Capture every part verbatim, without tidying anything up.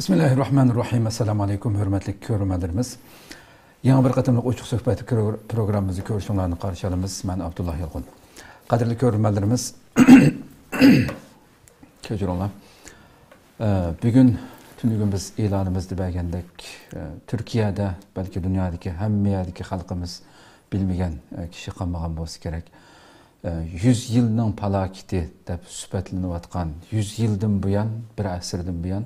بىسمىللاھىررەھمانىررەھىم. ئەسسالامۇ ئەلەيكۇم، ھۆرمەتلىك كۆرۈرمەنلىرىمىز. يېڭى بىر قېتىملىق ئوچۇق سۆھبەت كۆر-، پروگراممىمىزدا كۆرۈشۈڭلارنى قارشى ئالىمىز. مەن ئابدۇللا يالقۇن. قەدىرلىك كۆرۈرمەنلىرىمىز، كەچۈرۈڭلار. ئە، بۈگۈن، تۈنۈگۈن بىز ئېلانىمىزدا بەرگەندەك، ئە، تۈركىيەدە، بەلكى دۇنيادىكى ھەممە يەردىكى خەلقىمىز بىلمىگەن، ئە، كىشى قالمىغان بولسا كېرەك. ئە، يۈز يىلنىڭ پالاكىتى دەپ سۈپەتلىنىۋاتقان، يۈز يىلدىن بۇيان، بىر ئەسىردىن بۇيان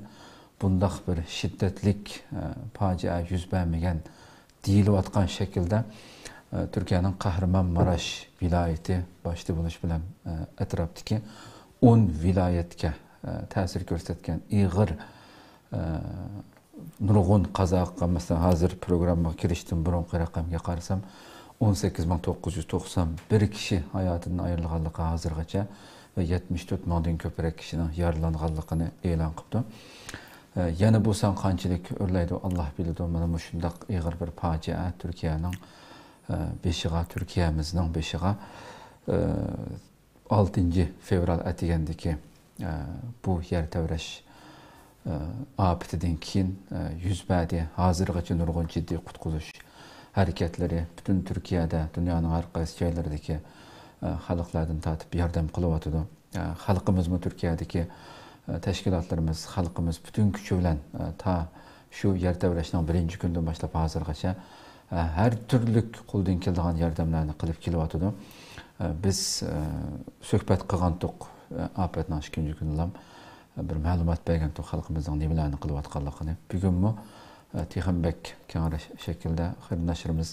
بۇنداق بىر شىددەتلىك، ئە، پاجىئە يۈز بەرمىگەن دېيىلىۋاتقان شەكىلدە، ئە، تۈركىيەنىڭ قەھرىمانماراش ۋىلايىتى باشتا بولۇش بىلەن، ئە، ئەتراپتىكى ئون ۋىلايەتكە، ئە، تەسىر كۆرسەتكەن ئېغىر، ئە، نۇرغۇن قازا قىلغان، مەسىلەن، ھازىر پروگراممىغا كىرىشتىن بۇرۇنقى رەقەمگە قارىسام، ئون سەككىز مىڭ توققۇز يۈز توقسان بىر كىشى ھاياتىدىن ئايرىلغانلىقى ھازىرغىچە ۋە يەتمىش تۆت مىڭدىن كۆپرەك كىشىنىڭ يارىلانغانلىقىنى ئېلان قىپتۇ. ئە، يەنە بۇ سان قانچىلىك ئۆرلەيدۇ، ئاللا بىلىدۇ. مانا مۇشۇنداق ئېغىر بىر پاجىئە تۈركىيەنىڭ، ئە، بېشىغا، تۈركىيەمىزنىڭ بېشىغا، ئە، ئالتىنچى فېۋرال ئەتىگەندىكى، ئە، بۇ يەر تەۋرەش، ئە، ئاپىتىدىن كېيىن، ئە، يۈز بەردى. ھازىرغىچە نۇرغۇن جىددىي قۇتقۇزۇش ھەرىكەتلىرى پۈتۈن تۈركىيەدە، دۇنيانىڭ ھەر قايسى جايلىرىدىكى، ئە، خەلقلەردىن تارتىپ ياردەم قىلىۋاتىدۇ. ئە، خەلقىمىزمۇ تۈركىيەدىكى، ئە، تەشكىلاتلىرىمىز، خەلقىمىز پۈتۈن كۈچى بىلەن، ئە، تا شۇ يەر تەۋرەشنىڭ بىرىنچى كۈنىدىن باشلاپ ھازىرغىچە، ئە، ھەر تۈرلۈك قولدىن كېلىدىغان ياردەملەرنى قىلىپ كېلىۋاتىدۇ. ئە، بىز، ئە، سۆھبەت قىلغانتۇق، ئە، ئاپەتنىڭ ئىككىنچى كۈنىلا، ئە، بىر مەلۇمات بەرگەنتۇق خەلقىمىزنىڭ نېمىلەرنى قىلىۋاتقانلىقىنى. بۈگۈنمۇ، ئە، تېخىمۇ بەك كەڭرى شەكىلدە قېرىنداشلىرىمىز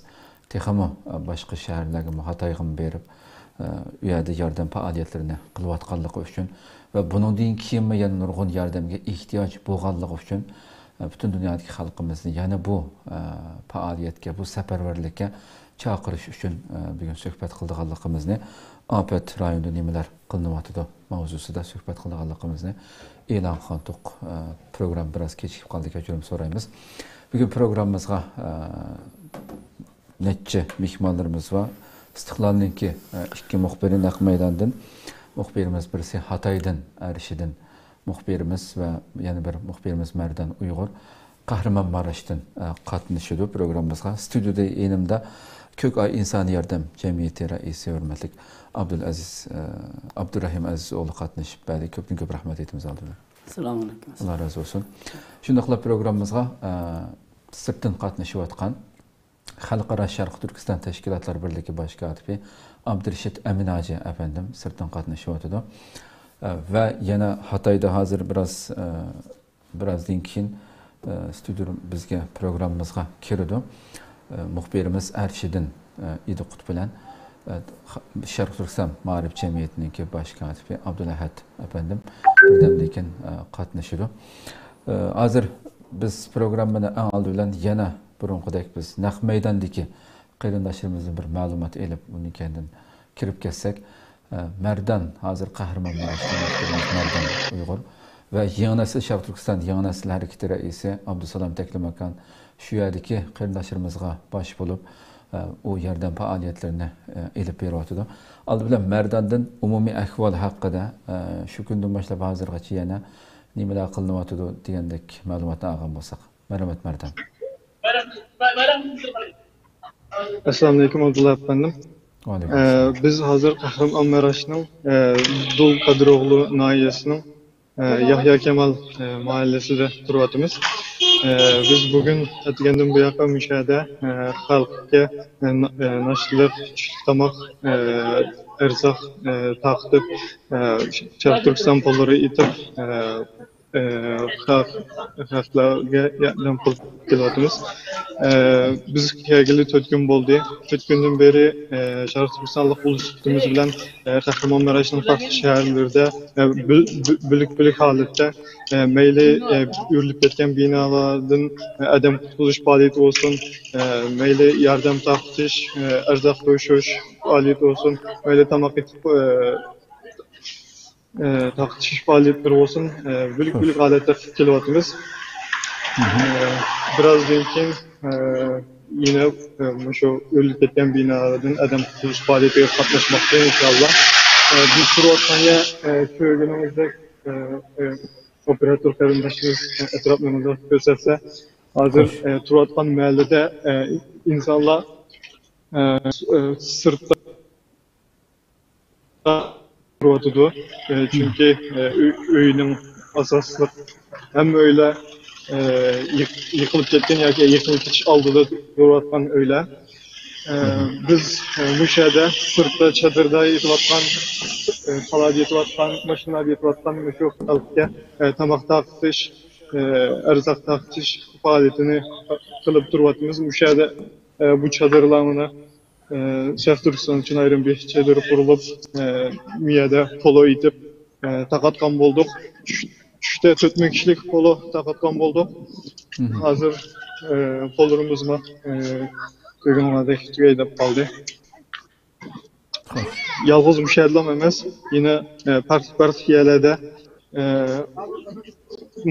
تېخىمۇ، ئە، باشقا شەھەرلەرگىمۇ، خىتايغىمۇ بېرىپ، ئە، ئۇ يەردە ياردەم پائالىيەتلىرىنى قىلىۋاتقانلىقى ئۈچۈن ۋە بۇنىڭدىن كېيىنمۇ يەنە نۇرغۇن ياردەمگە ئېھتىياج بولغانلىقى ئۈچۈن، ئە، پۈتۈن دۇنيادىكى خەلقىمىزنى يەنە بۇ، ئە، پائالىيەتكە، بۇ سەپەرۋەرلىككە چاقىرىش ئۈچۈن، ئە، بۈگۈن سۆھبەت قىلىدىغانلىقىمىزنى، ئاپەت رايونىدا نېمىلەر قىلىنىۋاتىدۇ ماۋزۇسىدا سۆھبەت قىلىدىغانلىقىمىزنى ئېلان قىلغانتۇق. ئە، پروگرامما بىراز كېچىكىپ قالدى، كەچۈرۈم سورايمىز. بۈگۈن پروگراممىمىزغا، ئە، نەچچە مېھمانلىرىمىز بار. ئىستىقلالنىڭكى، ئە، ئىككى مۇخبىرى نەق مەيداندىن، مۇخبىرىمىز بىرسى ھاتايدىن، ئەرشىدىن مۇخبىرىمىز ۋە يەنە بىر مۇخبىرىمىز مەردان ئۇيغۇر قەھرىمانماراشتىن، ئە، قاتنىشىدۇ پروگراممىمىزغا. ستۇدىيىدا يېنىمدا كۆك ئاي ئىنسانىي ياردەم جەمئىيىتى رەئىسى ھۆرمەتلىك ئابدۇلئەزىز، ئە، ئابدۇرەھىم ئەزىز ئوغلى قاتنىشىپ بەردى. كۆپتىن كۆپ رەھمەت ئېيتىمىز ئالدى بىلەن. ئەسسالامۇ ئەلەيكۇم. ئاللا رازى بولسۇن. شۇنداقلا پروگراممىمىزغا، ئە، سىرتتىن قاتنىشىۋاتقان خەلقئارا شەرقىي تۈركىستان تەشكىلاتلار بىرلىكى باش كاتىپى ئابدۇرېشىت ئەمىن ھاجى ئەپەندىم سىرتتىن قاتنىشىۋاتىدۇ. ئە، ۋە يەنە خىتايدا ھازىر بىراز، ئە، بىرازدىن كېيىن، ئە، ستۇدىيە بىزگە پروگراممىمىزغا كىرىدۇ. ئە، مۇخبىرىمىز ئەرشىدىن، ئە، ئىدىقۇت بىلەن، ئە، خ-، شەرقىي تۈركىستان مائارىپ جەمئىيىتىنىڭكى باش كاتىپى ئابدۇلئەھەد ئەپەندىم بىردەمدىن كېيىن، ئە، قاتنىشىدۇ. ئە، ھازىر بىز پروگراممىنى ئەڭ ئالدى بىلەن يەنە بۇرۇنقىدەك بىز نەق مەيداندىكى قېرىنداشلىرىمىزدىن بىر مەلۇمات ئېلىپ، ئۇنى كەينىدىن كىرىپ كەتسەك، ئە، مەردان، ھازىر قەھرىمانماراشتا مەردان ئۇيغۇر ۋە يېڭى نەسىل شەرقىي تۈركىستان يېڭى نەسىل ھەرىكىتى رەئىسى ئابدۇسالام تەكلىماكان شۇ يەردىكى قېرىنداشلىرىمىزغا باش بولۇپ، ئە، ئۇ ياردەم پائالىيەتلىرىنى، ئە، ئېلىپ بېرىۋاتىدۇ. ئالدى بىلەن مەرداندىن ئومۇمىي ئەھۋال ھەققىدە، ئە، شۇ كۈندىن باشلاپ ھازىرغىچە يەنە نېمىلەر قىلىنىۋاتىدۇ دېگەندەك مەلۇماتنى ئالغان بولساق. مەرھەمەت، مەردان. ئەسسالامۇئەلەيكۇم، ئابدۇللا ئەپەندىم. ۋەئەلەيكۇم ئەسسالام. ئە، بىز ھازىر قەھرىمانماراشنىڭ، ئە، دۇل قادىروغلۇ ناھىيەسىنىڭ، ئە، يەھيا كېمال، ئە، مەھەللىسىدە تۇرۇۋاتىمىز. ئە، بىز بۈگۈن ئەتىگەندىن بۇياققا مۇشۇ يەردە، ئە، خەلققە، ئە، نا-، ئە، ناشتىلىق، چۈشلۈك تاماق، ئە، ئەرزاق، ئە، تارقىتىپ، ئە، شەرقىي تۈركىستان پوللىرى ئېتىپ، ئە، ئە، خەق-، خەقلەرگە ياردەم قىلىپ كېلىۋاتىمىز. ئە، بىز كەلگىلى تۆت كۈن بولدى. تۆت كۈندىن بېرى، ئە، شەرقىي تۈركىستانلىق بولۇش سۈپىتىمىز بىلەن، ئە، قەھرىمانماراشنىڭ پەرقلىق شەھەرلىرىدە، ئە، بۆ-، بۆ-، بۆلۈك-بۆلۈك ھالەتتە، ئە، مەيلى، ئە، ئۆرۈلۈپ كەتكەن بىنالاردىن، ئە، ئادەم قۇتقۇزۇش پائالىيىتى بولسۇن، ئە، مەيلى ياردەم تارقىتىش، ئە، ئەرزاق توشۇش پائالىيىتى بولسۇن، مەيلى تاماق ئېتىپ، ئە، ئە، تارقىتىش پائالىيەتلىرى بولسۇن، ئە، بۆلۈك-بۆلۈك ھالەتتە قىلىپ كېلىۋاتىمىز. ئە، بىرازدىن كېيىن، ئە، يەنە، ئە، مۇشۇ ئۆرۈلۈپ كەتكەن بىنالاردىن ئادەم قۇتقۇزۇش پائالىيىتىگە قاتناشماقچى، ئىنشائاللا. ئە، بىز تۇرۇۋاتقان يەر، ئە، كۆرگىنىڭىزدەك، ئە، ئە، ئوپېراتور قېرىنداشلىرىمىز ئەتراپلىرىمىزدا كۆرسەتسە، ھازىر، خوش. ئە، تۇرۇۋاتقان مەھەللىدە، ئە، ئىنسانلار، ئە، س-، ئە، سىرتتا تۇرۇۋاتىدۇ. ئە، چۈنكى، ئە، ئۆي-، ئۆينىڭ ئاساسلىق ھەممە ئۆيلەر، ئە، يىق-، يىقىلىپ كەتكەن ياكى يىقىلىپ كېتىش ئالدىدا تۇرۇۋاتقان ئۆيلەر. ئە، بىز، ئە، مۇشۇ يەردە سىرتتا چادىردا يېتىۋاتقان، ئە، تالادا يېتىۋاتقان، ماشىنىلاردا يېتىۋاتقان مۇشۇ خەلققە، ئە، تاماق تارقىتىش، ئە، ئەرزاق تارقىتىش پائالىيىتىنى قىلىپ تۇرۇۋاتىمىز. مۇشۇ يەردە، ئە، بۇ چادىرلارنى ئى، شەرقىي تۈركىستان ئۈچۈن ئايرىم بىر چېدىر قۇرۇلۇپ، ئى، مۇ يەردە پولو ئېتىپ، ئى، تارقاتقان بولدۇق. چۈش-، چۈشتە تۆت مىڭ كىشىلىك پولو تارقاتقان بولدۇق. ھازىر، ئى، پوللىرىمىزمۇ، ئى، كۆرگىنىڭلاردەك تۈگەي دەپ قالدى. خوش. يالغۇز مۇشۇ يەردىلا ئەمەس، يەنە، ئى، پەرقلىق پەرقلىق يەرلەردە ئە،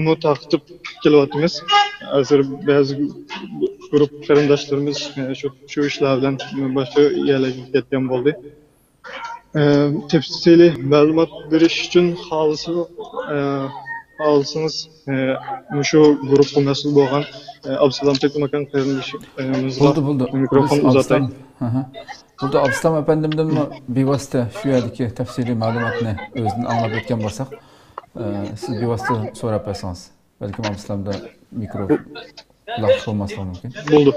مۇ تارقىتىپ كېلىۋاتىمىز. ھازىر بەزى گۇرۇپپا قېرىنداشلىرىمىز، ئە، شۇ، شۇ ئىشلار بىلەن باشقا يەرلەرگە كەتكەن بولدى. ئە، تەپسىلىي مەلۇمات بېرىش ئۈچۈن خالىسا-، ئە، خالىسىڭىز، ئە، مۇشۇ گۇرۇپپىغا مەسئۇل بولغان، ئە، ئابدۇسالام تەكلىماكان قېرىندىشىمىزغا بولدى، بولدى. مىكروفون ئۇزاتاي. ئابدۇسالام، ھە، ھە. بولدى، ئابدۇسالام ئەپەندىمدىنمۇ بىۋاسىتە شۇ يەردىكى تەپسىلىي مەلۇماتنى ئۆزىدىن ئاڭلاپ ئۆتكەن بولساق، ئە، سىز بىۋاسىتە سوراپ بەرسىڭىز. بەلكىم ئابدۇسالامدا مىكرو قۇلاق بولماسلىقى مۇمكىن. بولدى.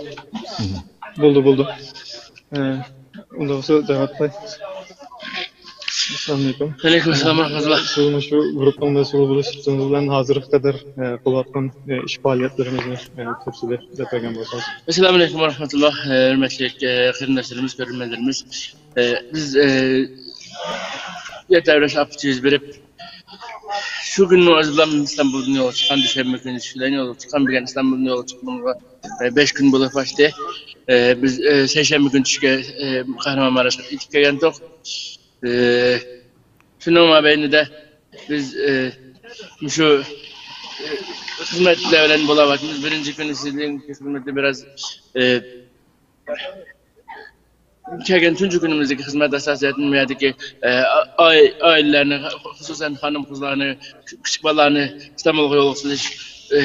بولدى، بولدى. ئە، ئۇنداق بولسا دەۋەت قوي. ئەسسالامۇئەلەيكۇم. ۋەئەلەيكۇم ئەسسالام ۋە رەھمەتۇللا. سىز مۇشۇ گۇرۇپپىنىڭ مەسئۇلى بولۇش سۈپىتىڭىز بىلەن ھازىرغا قەدەر، ئە، قىلىۋاتقان، ئە، ئىش پائالىيەتلىرىڭىزنى، ئە، تەپسىلىي دەپ بەرگەن بولسىڭىز. ئەسسالامۇئەلەيكۇم ۋە رەھمەتۇللا. ئە، ھۆرمەتلىك، ئە، قېرىنداشلىرىمىز، كۆرۈرمەنلىرىمىز. ئە، بىز، ئە، يەر تەۋرەش ئاپىتى يۈز بېرىپ، شۇ كۈننىڭ ئۆزىدىلا ئىستانبۇلدىن يولغا چىققان، دۈشەنبە كۈنى چۈشلەن يولغا چىققان، بۈگۈن ئىستانبۇلدىن يولغا چىققىنىمىزغا، ئە، بەش كۈن بولۇپ باشلىدى. ئە، بىز، ئە، سەيشەنبە كۈنى چۈشكە، ئە، قەھرىمانماراشقا يېتىپ كەلگەنتۇق. ئە، شۇنىڭ مابەينىدە بىز، ئە، مۇشۇ، ئە، خىزمەتلەر بىلەن بولاۋاتىمىز. بىرىنچى كۈنى سىزنىڭ خىزمىتى بىراز، ئە، كەلگەن تۇنجى كۈنىمىزدىكى خىزمەت ئاساسىيەتنى بۇ يەردىكى، ئە، ئائىلىلەرنى، خۇسۇسەن خانىم-قىزلارنى، كىچىك بالىلارنى ئىستانبۇلغا يولغا سېلىش، ئە،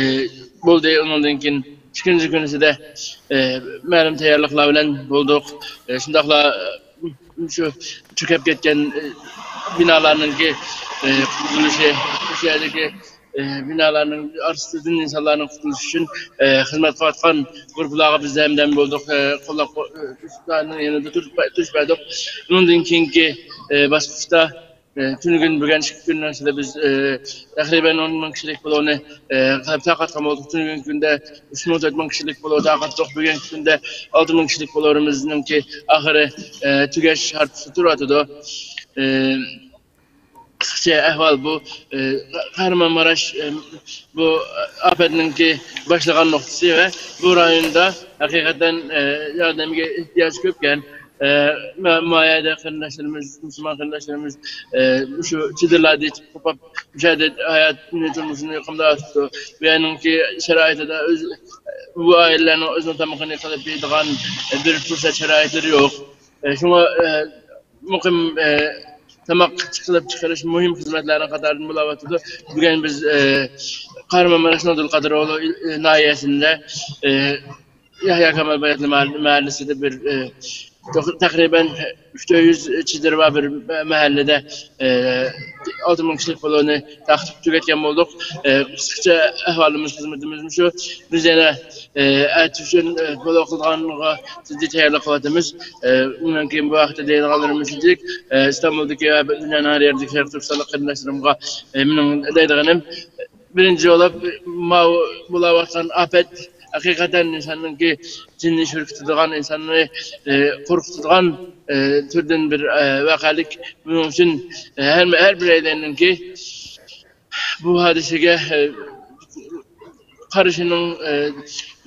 بولدى. ئۇنىڭدىن كېيىن ئىككىنچى كۈنىسىدە، ئە، مەلۇم تەييارلىقلار بىلەن بولدۇق. ئە، شۇنداقلا، ئە، شۇ چۆكۈپ كەتكەن، ئە، بىنالارنىڭكى، ئە، قۇرۇلۇشى، شۇ يەردىكى ئى، بىنالارنىڭ ئارىسىدىن ئىنسانلارنىڭ قۇتۇلۇشى ئۈچۈن، ئى، خىزمەت قىلىۋاتقان گۇرۇپپىلارغا بىز ھەمدەم بولدۇق، ئى، قوللاپ، ئى، ئۇلارنىڭ يېنىدا تۇرۇپ، تۇرۇش بەردۇق. ئۇنىڭدىن كېيىنكى، ئى، باسقۇچتا، ئى، تۈنۈگۈن، بۈگۈن ئىككى كۈننىڭ ئىچىدە بىز، ئى، تەقرىبەن ئون مىڭ كىشىلىك پولونى، ئى، قىلىپ تارقاتقان بولدۇق. تۈنۈگۈنكى كۈندە ئۈچ مىڭ، تۆت مىڭ كىشىلىك پولو تارقاتتۇق. بۈگۈنكى كۈندە ئالتە مىڭ كىشىلىك پولورىمىزنىڭكى ئاخىرى، ئى، تۈگەش ھارپىسىدا تۇرۇۋاتىدۇ. ئى، قىسقىچە ئەھۋال بۇ، ئى، قەھرىمانماراش، ئى، بۇ ئاپەتنىڭكى باشلىغان نۇقتىسى ۋە بۇ رايوندا ھەقىقەتەن، ئى، ياردەمگە ئېھتىياج كۆپكەن. ئى، ما-، ما يەردە قېرىنداشلىرىمىز، مۇسۇلمان قېرىنداشلىرىمىز، ئى، مۇشۇ چېدىرلاردا يېتىپ قوپۇپ، مۇشۇ يەردە ھاياتىنى، تۇرمۇشىنى قامداۋاتىدۇ. بۇ يەرنىڭكى شارائىتىدا ئۆز، بۇ ئائىلىلەرنىڭ ئۆزىنىڭ تامىقىنى قىلىپ يەيدىغان، ئى، بىر پۇرسەت شارائىتلىرى يوق. ئى، شۇڭا، ئى، مۇقىم، ئى، تاماق قىلىپ چىقىرىش مۇھىم خىزمەتلەرنىڭ قاتارىدىن بولاۋاتىدۇ. بۈگۈن بىز، ئى، قەھرىمانماراشنىڭ دۇلقادىر ئوغلى، ئى، ناھىيەسىندە، ئى، يەھيا كامال باياتلى مەھەل-، مەھەللىسىدە بىر، ئى، توق-، تەقرىبەن ئۈچ يۈز چېدىر بار بىر مەھەللىدە، ئى، ئالتە مىڭ كىشىلىك پولونى تارقىتىپ تۈگەتكەن بولدۇق. ئى، قىسقىچە ئەھۋالىمىز، خىزمىتىمىز مۇشۇ. بىز يەنە، ئى، ئەتە ئۈچۈن، ئى، پولو قىلىدىغانغا جىددىي تەييارلىق قىلىۋاتىمىز. ئى، ئۇنىڭ كېيىن بۇ ھەقتە دەيدىغانلىرىمىز شۇنچىلىك، ئى، ئىستانبۇلدىكى ۋە دۇنيانىڭ ھەر يېرىدىكى شەرقىي تۈركىستانلىق قېرىنداشلىرىمغا، ئى، مېنىڭ دەيدىغىنىم، بىرىنچى بولۇپ، ماۋۇ بولاۋاتقان ئاپەت ھەقىقەتەن ئىنساننىڭكى جېنىنى شۈركۈتىدىغان، ئىنساننى، ئى، قورقۇتىدىغان، ئى، تۈردىن بىر، ئى، ۋەقەلىك. بۇنىڭ ئۈچۈن، ئى، ھەر، ھەر بىرەيلەننىڭكى بۇ ھادىسىگە، ئى، قارىشىنىڭ، ئى،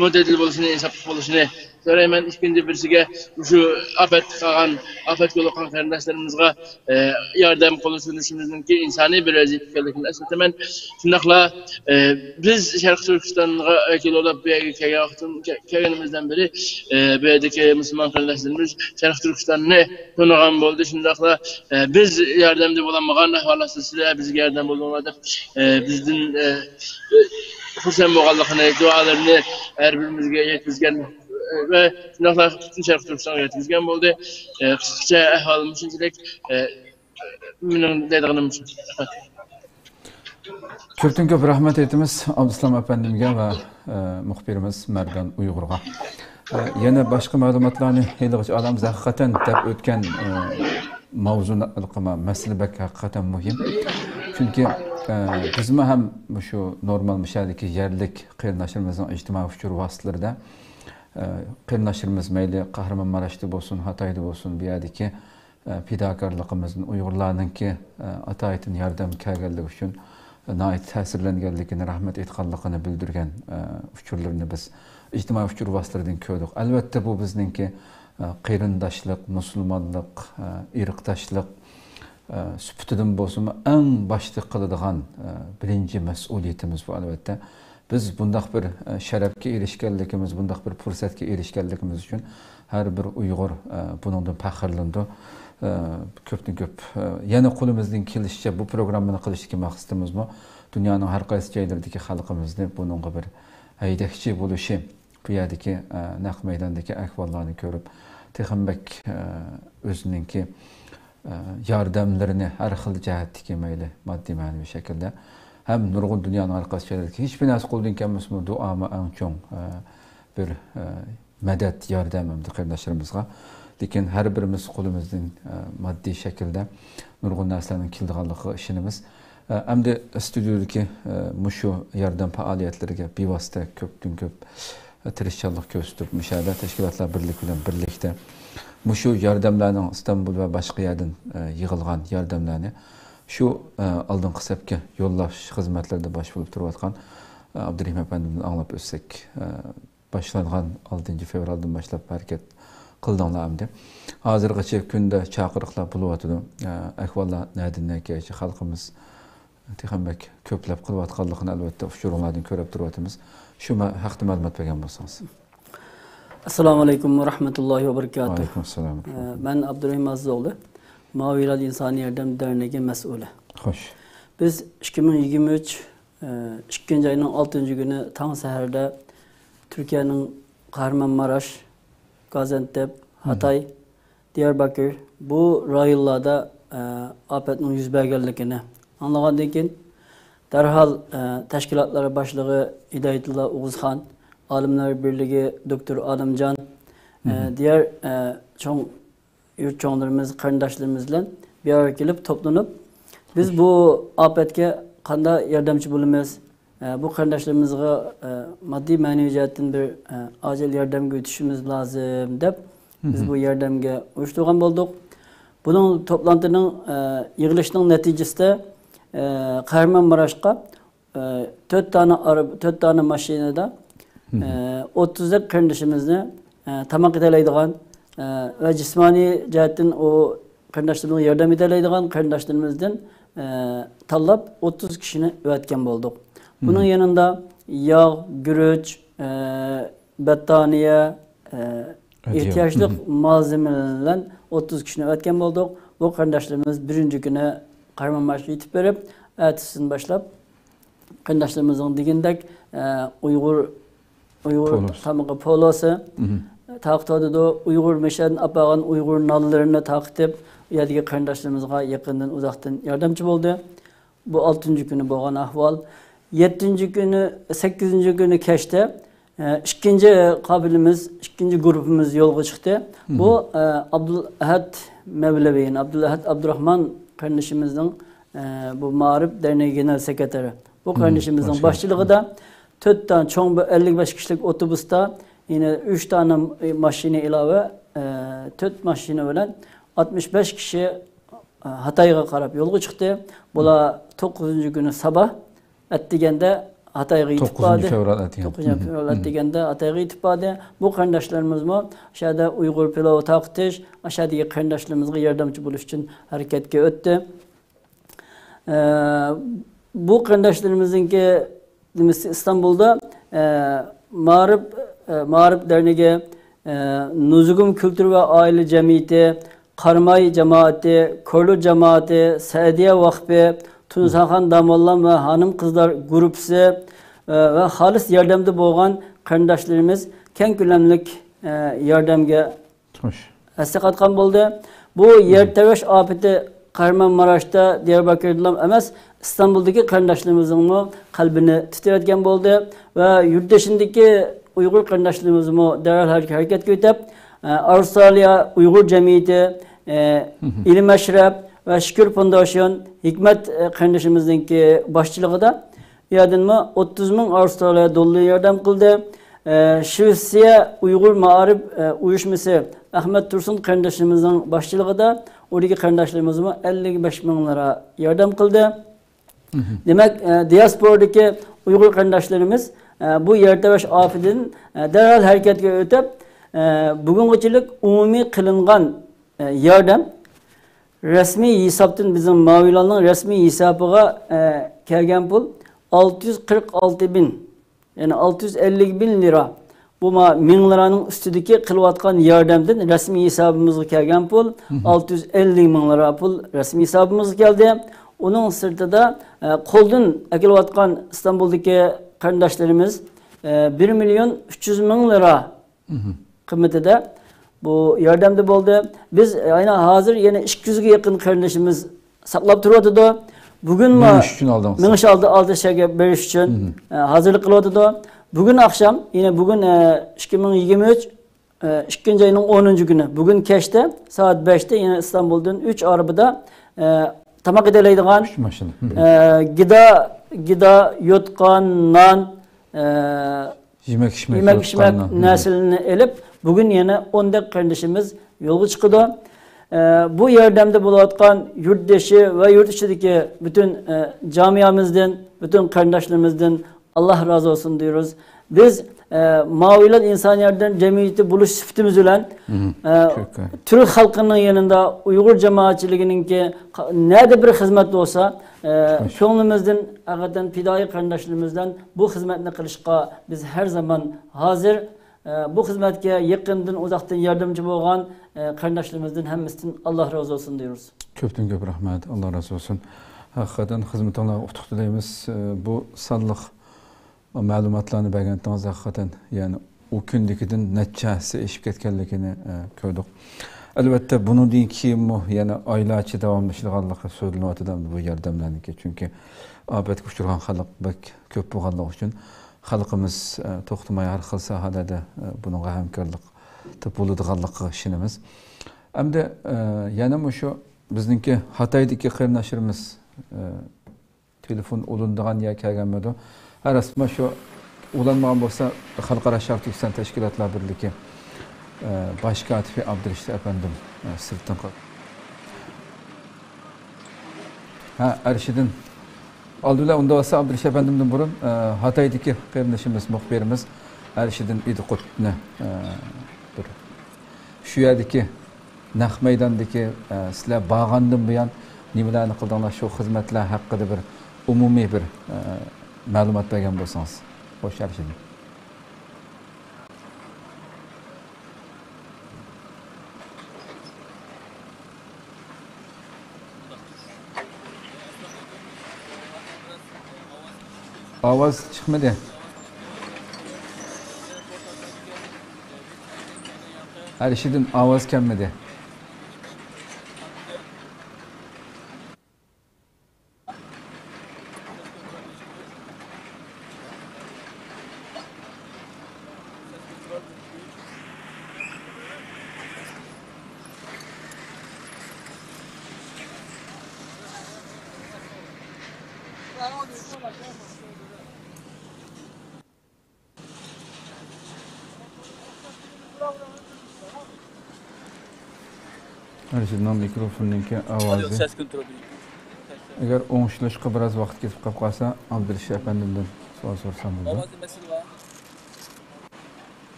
مۆتەدىل بولۇشىنى، ئىنساپلىق بولۇشىنى سورايمەن. ئىككىنچى بىرسىگە، مۇشۇ ئاپەتكە قالغان، ئاپەتكە يولۇققان قېرىنداشلىرىمىزغا، ئە، ياردەم قولى سۇنۇشىمىزنىڭكى ئىنسانىي بىر ۋەزىپە ئىكەنلىكىنى ئەسلىتىمەن. شۇنداقلا، ئە، بىز شەرقىي تۈركىستانغا ۋەكىل بولۇپ بۇ يەرگە كەلگەن ۋاقتىم-، كە-، كەلگىنىمىزدىن بېرى، ئە، بۇ يەردىكى مۇسۇلمان قېرىنداشلىرىمىز شەرقىي تۈركىستاننى تونۇغان بولدى. شۇنداقلا، ئە، بىز ياردەمدە بولالمىغان ئەھۋاللار سىلسىلە بىزگە ياردەم بولدۇڭلار دەپ، ئە، بىزدىن، ئە، خۇرسەن بولغانلىقىنى، دۇئالىرىنى ھەر بىرىمىزگە يەتكۈزگەن، ئە، ۋە شۇنداقلا پۈتۈن شەرقىي تۈركىستانغا يەتكۈزگەن بولدى. ئە، قىسقىچە ئەھۋالىم شۇنچىلىك، ئە، مېنىڭ دەيدىغىنىم شۇ. كۆپتىن كۆپ رەھمەت ئېيتىمىز ئابدۇسالام ئەپەندىمگە ۋە، ئە، مۇخبىرىمىز مەردان ئۇيغۇرغا. ئە، يەنە باشقا مەلۇماتلارنى ھېلىغىچە ئالىمىز ھەقىقەتەن دەپ ئۆتكەن، ئە، ماۋزۇنى ئېلىقىما مەسىلە بەك ھەقىقەتەن مۇھىم. چۈنكى، ئە، بىزمۇ ھەم مۇشۇ نورمال مۇشۇ يەردىكى يەرلىك قېرىنداشلىرىمىزنىڭ ئىجتىمائىي ئۇچۇر ۋاسىتىلىرىدە، ئە، قېرىنداشلىرىمىز مەيلى قەھرىمانماراشتا بولسۇن، ھاتايدا بولسۇن، بۇ يەردىكى ئە، پىداكارلىقىمىزدىن ئۇيغۇرلارنىڭكى، ئە، ئاتايىتىن ياردەم كەلگەنلىكى ئۈچۈن ناھايىتى تەسىرلەنگەنلىكىنى، رەھمەت ئېيتقانلىقىنى بىلدۈرگەن، ئە، ئۇچۇرلىرىنى بىز ئىجتىمائىي ئۇچۇر ۋاسىتىلىرىدىن كۆردۇق. ئەلۋەتتە، بۇ بىزنىڭكى، ئە، قېرىنداشلىق، مۇسۇلمانلىق، ئە، ئىرقداشلىق، ئە، سۈپىتىدىن بولسىمۇ ئەڭ باشتا قىلىدىغان، ئە، بىرىنچى مەسئۇلىيىتىمىز بۇ، ئەلۋەتتە. بىز بۇنداق بىر، ئە، شەرەپكە ئېرىشكەنلىكىمىز، بۇنداق بىر پۇرسەتكە ئېرىشكەنلىكىمىز ئۈچۈن ھەر بىر ئۇيغۇر، ئە، بۇنىڭدىن پەخىرلىنىدۇ. ئە، كۆپتىن كۆپ، ئە، يەنە قولىمىزدىن كېلىشىچە بۇ پروگراممىنى قىلىشتىكى مەقسىتىمىزمۇ دۇنيانىڭ ھەر قايسى جايلىرىدىكى خەلقىمىزنى بۇنىڭغا بىر ھەيدەكچى بولۇشى، بۇ يەردىكى، ئە، نەق مەيداندىكى ئەھۋاللارنى كۆرۈپ، تېخىمۇ بەك، ئە، ئۆزىنىڭكى ئە، ياردەملىرىنى ھەر خىل جەھەتتىكى مەيلى ماددىي، مەنىۋى شەكىلدە ھەم نۇرغۇن دۇنيانىڭ ھەر قايسى جايلىرىدىكى ھېچبىر نەرسە قولىدىن كەلمىسىمۇ دۇئامۇ ئەڭ چوڭ، ئە، بىر، ئە، مەدەت، ياردەم ئەمدى قېرىنداشلىرىمىزغا. لېكىن ھەر بىرىمىز قولىمىزدىن، ئە، ماددىي شەكىلدە نۇرغۇن نەرسىلەرنىڭ كېلىدىغانلىقىغا ئىشىنىمىز. ئە، ئەمدى ئىستۇدىيودىكى، ئە، مۇشۇ ياردەم پائالىيەتلىرىگە بىۋاسىتە كۆپتىن كۆپ تىرىشچانلىق كۆرسىتىپ، مۇشۇ يەردە تەشكىلاتلار بىرلىكى بىلەن بىرلىكتە مۇشۇ ياردەملەرنىڭ ئىستانبۇل ۋە باشقا يەردىن، ئە، يىغىلغان ياردەملەرنى شۇ، ئە، ئالدىنقى سەپكە يوللاش خىزمەتلىرىدە باش بولۇپ تۇرۇۋاتقان، ئە، ئابدۇرېھىم ئەپەندىمدىن ئاڭلاپ ئۆتسەك، ئە، باشلانغان ئالتىنچى فېۋرالدىن باشلاپ ھەرىكەت قىلدىڭلار ئەمدى. ھازىرغىچە كۈندە چاقىرىقلار بولۇۋاتىدۇ. ئە، ئەھۋاللار نەدىن نەگىچە خەلقىمىز تېخىمۇ بەك كۆپلەپ قىلىۋاتقانلىقىنى ئەلۋەتتە ئۇچۇرۇڭلاردىن كۆرۈپ تۇرۇۋاتىمىز. شۇ مە-، ھەقتە مەلۇمات بەرگەن بولسىڭىز. ئەسسالامۇئەلەيكۇم ۋە رەھمەتۇللاھى ۋە بەرىكاتۇھ. ۋەئەلەيكۇم ئەسسالام. ئە، مەن ئابدۇرېھىم ئازىز ئوغلى، ماۋى ھىلال ئىنسانىي ياردەم دەرنىكى مەسئۇلى. خوش. بىز ئىككى مىڭ يىگىرمە ئۈچ، ئە، ئىككىنچى ئاينىڭ ئالتىنچى كۈنى تاڭ سەھەردە تۈركىيەنىڭ قەھرىمانماراش، گازىئانتەپ، ھاتاي، دىياربەكىر، بۇ رايونلاردا، ئە، ئاپەتنىڭ يۈز بەرگەنلىكىنى ئاڭلىغاندىن كېيىن، دەرھال، ئە، تەشكىلاتلار باشلىقى ھىدايەتۇللا ئوغۇزخان، ئالىملار بىرلىكى دوكتور ئالىمجان، ئە، دىيار، ئە، چوڭ يۇرت چوڭلىرىمىز، قېرىنداشلىرىمىز بىلەن بىر يەرگە كېلىپ توپلىنىپ، بىز بۇ ئاپەتكە قانداق ياردەمچى بولىمىز؟ ئە، بۇ قېرىنداشلىرىمىزغا، ئە، ماددىي مەنىۋى جەھەتتىن بىر، ئە، ئاجىل ياردەمگە ئۆتۈشىمىز لازىم دەپ، بىز بۇ ياردەمگە ئۇيۇشتۇرغان بولدۇق. بۇنىڭ توپلانتىنىڭ، ئە، يىغىلىشنىڭ نەتىجىسىدە، ئە، قەھرىمانماراشقا، ئە، تۆت دانە ئارا-، تۆت دانە ماشىنىدا، ئە، ئوتتۇزدەك قېرىندىشىمىزنى، ئە، تاماق يېتەلەيدىغان، ئە، ۋە جىسمانىي جەھەتتىن ئۇ قېرىنداشلىرىمىزغا ياردەم يېتەلەيدىغان قېرىنداشلىرىمىزدىن، ئە، تاللاپ ئوتتۇز كىشىنى ئەۋەتكەن بولدۇق. بۇنىڭ يېنىدا ياغ، گۈرۈچ، ئە، بەتتانىيە، ئە، ئەدىيە. ئېھتىياجلىق مالزېمە بىلەن ئوتتۇز كىشىنى ئەۋەتكەن بولدۇق. بۇ قېرىنداشلىرىمىز بىرىنچى كۈنى قەھرىمانماراشقا يېتىپ بېرىپ، ئەتىسىدىن باشلاپ قېرىنداشلىرىمىزنىڭ دېگىنىدەك، ئە، ئۇيغۇر، ئۇيغۇر تامىقى پولوسى تارقىتىۋاتىدۇ. ئۇيغۇر مەشەدىن ئاپارغان ئۇيغۇر نانلىرىنى تارقىتىپ، ئۇ يەردىكى قېرىنداشلىرىمىزغا يېقىندىن ئۇزاقتىن ياردەمچى بولدى. بۇ ئالتىنچى كۈنى بولغان ئەھۋال. يەتتىنچى كۈنى، سەككىزىنچى كۈنى كەچتە، ئە، ئىككىنچى قاپىلىمىز، ئىككىنچى گۇرۇپپىمىز يولغا چىقتى. بۇ، ئە، ئابدۇلئەھەد مەۋلەۋى، يەنى ئابدۇلئەھەد ئابدۇرەھمان قېرىندىشىمىزنىڭ، ئە، بۇ مائارىپ دەرنىكى گېنېرال سېكرېتارى. بۇ قېرىندىشىمىزنىڭ باشچىلىقىدا تۆت دانە چوڭ بىر ئەللىك بەش كىشىلىك ئوتوبۇستا يەنە ئۈچ دانە ماشىنا ئىلاۋە، ئە، تۆت ماشىنا بىلەن ئاتمىش بەش كىشى، ئە، ھاتايغا قاراپ يولغا چىقتى. بۇلار توققۇزىنچى كۈنى ساباھ ئەتىگەندە خىتايغا يېتىپ باردى. فېۋرال ئەتىگەن. توققۇزىنچى فېۋرال ئەتىگەندە خىتايغا يېتىپ باردى. بۇ قېرىنداشلىرىمىزمۇ ئاشۇ يەردە ئۇيغۇر پىلىۋى تارقىتىش، ئاشۇ يەردىكى قېرىنداشلىرىمىزغا ياردەمچى بولۇش ئۈچۈن ھەرىكەتكە ئۆتتى. ئە، بۇ قېرىنداشلىرىمىزنىڭكى نېمىسى ئىستانبۇلدا، ئە، مائارىپ، ئە، مائارىپ دەرنىكى، ئە، نۇزۇگۇم كۈلتۈر ۋە ئائىلە جەمئىيىتى، قاراماي جامائىتى، كورلا جامائىتى، سەئدىيە ۋەقپى، تۇنساخان داموللام ۋە خانىم قىزلار گۇرۇپپىسى، ئە، ۋە خالىس ياردەمدە بولغان قېرىنداشلىرىمىز كەڭ كۆلەملىك، ئە، ياردەمگە خوش. ھەسسە قاتقان بولدى. بۇ يەر تەۋرەش ئاپىتى قەھرىمانماراشتا، دىياربەكىردىلا ئەمەس، ئىستانبۇلدىكى قېرىنداشلىرىمىزنىڭمۇ قەلبىنى تىترەتكەن بولدى ۋە يۇرت دېشىندىكى ئۇيغۇر قېرىنداشلىرىمىزمۇ دەرھال ھەر-، ھەرىكەتكە ئۆتۈپ، ئە، ئاۋسترالىيە ئۇيغۇر جەمئىيىتى، ئە، ئىلىم ئەشرەپ ۋە شۈكۈر فونداسىيون ھېكمەت، ئە، قېرىندىشىمىزنىڭكى باشچىلىقىدا يەردىنمۇ ئوتتۇز مىڭ ئاۋسترالىيە دوللىرى ياردەم قىلدى. ئە، شىۋېتسىيە ئۇيغۇر مائارىپ، ئە، ئۇيۇشمىسى ئەخمەت تۇرسۇن قېرىندىشىمىزنىڭ باشچىلىقىدا ئۇدىكى قېرىنداشلىرىمىزمۇ ئەللىك بەش مىڭ لىرا ياردەم قىلدى. دېمەك، ئە، دىياسپورادىكى ئۇيغۇر قېرىنداشلىرىمىز، ئە، بۇ يەر تەۋرەش ئاپىتىدىن، ئە، دەرھال ھەرىكەتكە ئۆتۈپ، ئە، بۈگۈنگىچىلىك ئومۇمىي قىلىنغان، ئە، ياردەم رەسمىي ھېسابتىن، بىزنىڭ ماۋىلارنىڭ رەسمىي ھېسابىغا، ئە، كەلگەن پۇل ئالتە يۈز قىرىق ئالتە مىڭ، يەنى ئالتە يۈز ئەللىك مىڭ لىرا. بۇ ما-، مىڭ لىرانىڭ ئۈستىدىكى قىلىۋاتقان ياردەمدىن رەسمىي ھېسابىمىزغا كەلگەن پۇل ئالتە يۈز ئەللىك مىڭ لىرا پۇل رەسمىي ھېسابىمىزغا كەلدى. ئۇنىڭ سىرتىدا، ئە، قولدىن ئەكېلىۋاتقان ئىستانبۇلدىكى قېرىنداشلىرىمىز، ئە، بىر مىليون ئۈچ يۈز مىڭ لىرا قىممىتىدە بۇ ياردەمدە بولدى. بىز، ئە، ئەينى ھازىر يەنە ئىككى يۈزگە يېقىن قېرىندىشىمىز ساقلاپ تۇرۇۋاتىدۇ. بۈگۈنمۇ مېڭىش ئۈچۈن ئالدىڭىز. مېڭىش ئالدى، ئالدى شەھەرگە بېرىش ئۈچۈن، ئە، ھازىرلىق قىلىۋاتىدۇ. بۈگۈن ئاخشام، يەنە بۈگۈن، ئە، ئىككى مىڭ يىگىرمە ئۈچ، ئە، ئىككىنچى ئاينىڭ ئونىنچى كۈنى، بۈگۈن كەچتە سائەت بەشتە يەنە ئىستانبۇلدىن ئۈچ ئاربىدا، ئە، تاماق يېتەلەيدىغان، ئۈچ ماشىنا. ئە، گىدا، گىدا، يوتقان، نان، ئە، يېمەك-ئىچمەك، يېمەك-ئىچمەك نەرسىلىرىنى ئېلىپ، بۈگۈن يەنە ئون دەك قېرىندىشىمىز يولغا چىقىدۇ. ئە، بۇ ياردەمدە بولۇۋاتقان يۇرتدىشى ۋە يۇرت ئىچىدىكى پۈتۈن، ئە، جامىيەمىزدىن، پۈتۈن قېرىنداشلىرىمىزدىن ئاللا رازى بولسۇن دەيمىز. بىز، ئە، ماۋىلار ئىنسان ياردەم جەمئىيىتى بولۇش سۈپىتىمىز بىلەن، ئە، تۈرك خەلقىنىڭ يېنىدا ئۇيغۇر جامائەتچىلىكىنىڭكى قا-، نەدە بىر خىزمەت بولسا، ئە، كۆڭلىمىزدىن ھەقىقەتەن پىدائىي قېرىنداشلىرىمىز بىلەن بۇ خىزمەتنى قىلىشقا بىز ھەر زامان ھازىر. ئە، بۇ خىزمەتكە يېقىندىن، ئۇزاقتىن ياردەمچى بولغان، ئە، قېرىنداشلىرىمىزدىن ھەممىسىدىن ئاللا رازى بولسۇن دەيمىز. كۆپتىن كۆپ رەھمەت، ئاللا رازى بولسۇن. ھەقىقەتەن خىزمىتىڭلارغا ئۇتۇق تىلەيمىز. ئە، بۇ سانلىق مەلۇماتلارنى بەرگەنتىڭىز ھەقىقەتەن، يەنى ئۇ كۈندىكىدىن نەچچە ھەسسە ئېشىپ كەتكەنلىكىنى، ئە، كۆردۇق. ئەلۋەتتە، بۇنىڭدىن كېيىنمۇ يەنە ئايلارچە داۋاملىشىدىغانلىقى سۆزلىنىۋاتىدۇ ئەمدى بۇ ياردەملەرنىڭكى. چۈنكى ئاپەتكە ئۇچرىغان خەلق بەك كۆپ بولغانلىقى ئۈچۈن خەلقىمىز، ئە، توختىماي ھەر خىل ساھەلەردە، ئە، بۇنىڭغا ھەمكارلىق تېپىپ بولىدىغانلىقىغا ئىشىنىمىز. ئەمدى، ئە، يەنە مۇشۇ بىزنىڭكى خاتايدىكى قېرىنداشلىرىمىز، ئە، تېلېفون ئۇلىنىدىغان يەر كەلگەنمىدۇ؟ ھە، راست، مانا شۇ ئۇلانمىغان بولسا، خەلقئارا شەرقىي تۈركىستان تەشكىلاتلار بىرلىكى، ئە، باش كاتىپى ئابدۇرېشىت ئەپەندىم، ئە، سىرتتىن قا-، ھە، ئەرشىدىن. ئالدى بىلەن ئۇنداۋاتسا ئابدۇرېشىت ئەپەندىمدىن بۇرۇن، ئە، ھاتايدىكى قېرىندىشىمىز، مۇخبىرىمىز ئەرشىدىن ئىدىقۇتنى، ئە، بىر شۇ يەردىكى نەق مەيداندىكى، ئە، سىلەر بارغاندىن بۇيان نېمىلەرنى قىلدىڭلار، شۇ خىزمەتلەر ھەققىدە بىر ئومۇمىي بىر، ئە، مەلۇمات بەرگەن بولسىڭىز. خوش، ئەرشىدىن. ئاۋاز چىقمىدى. ئەرشىدىن ئاۋاز كەلمىدى. ئەرشىدنىڭ مىكروفونىنىڭكى ئاۋازى. ئەگەر ئوڭشىلىشقا بىراز ۋاقىت كېتىپ قاپ قالسا، ئابدۇرېشىت ئەپەندىمدىن سوئال سورىسام بولىدۇ. ئاۋازدا مەسىلە بار.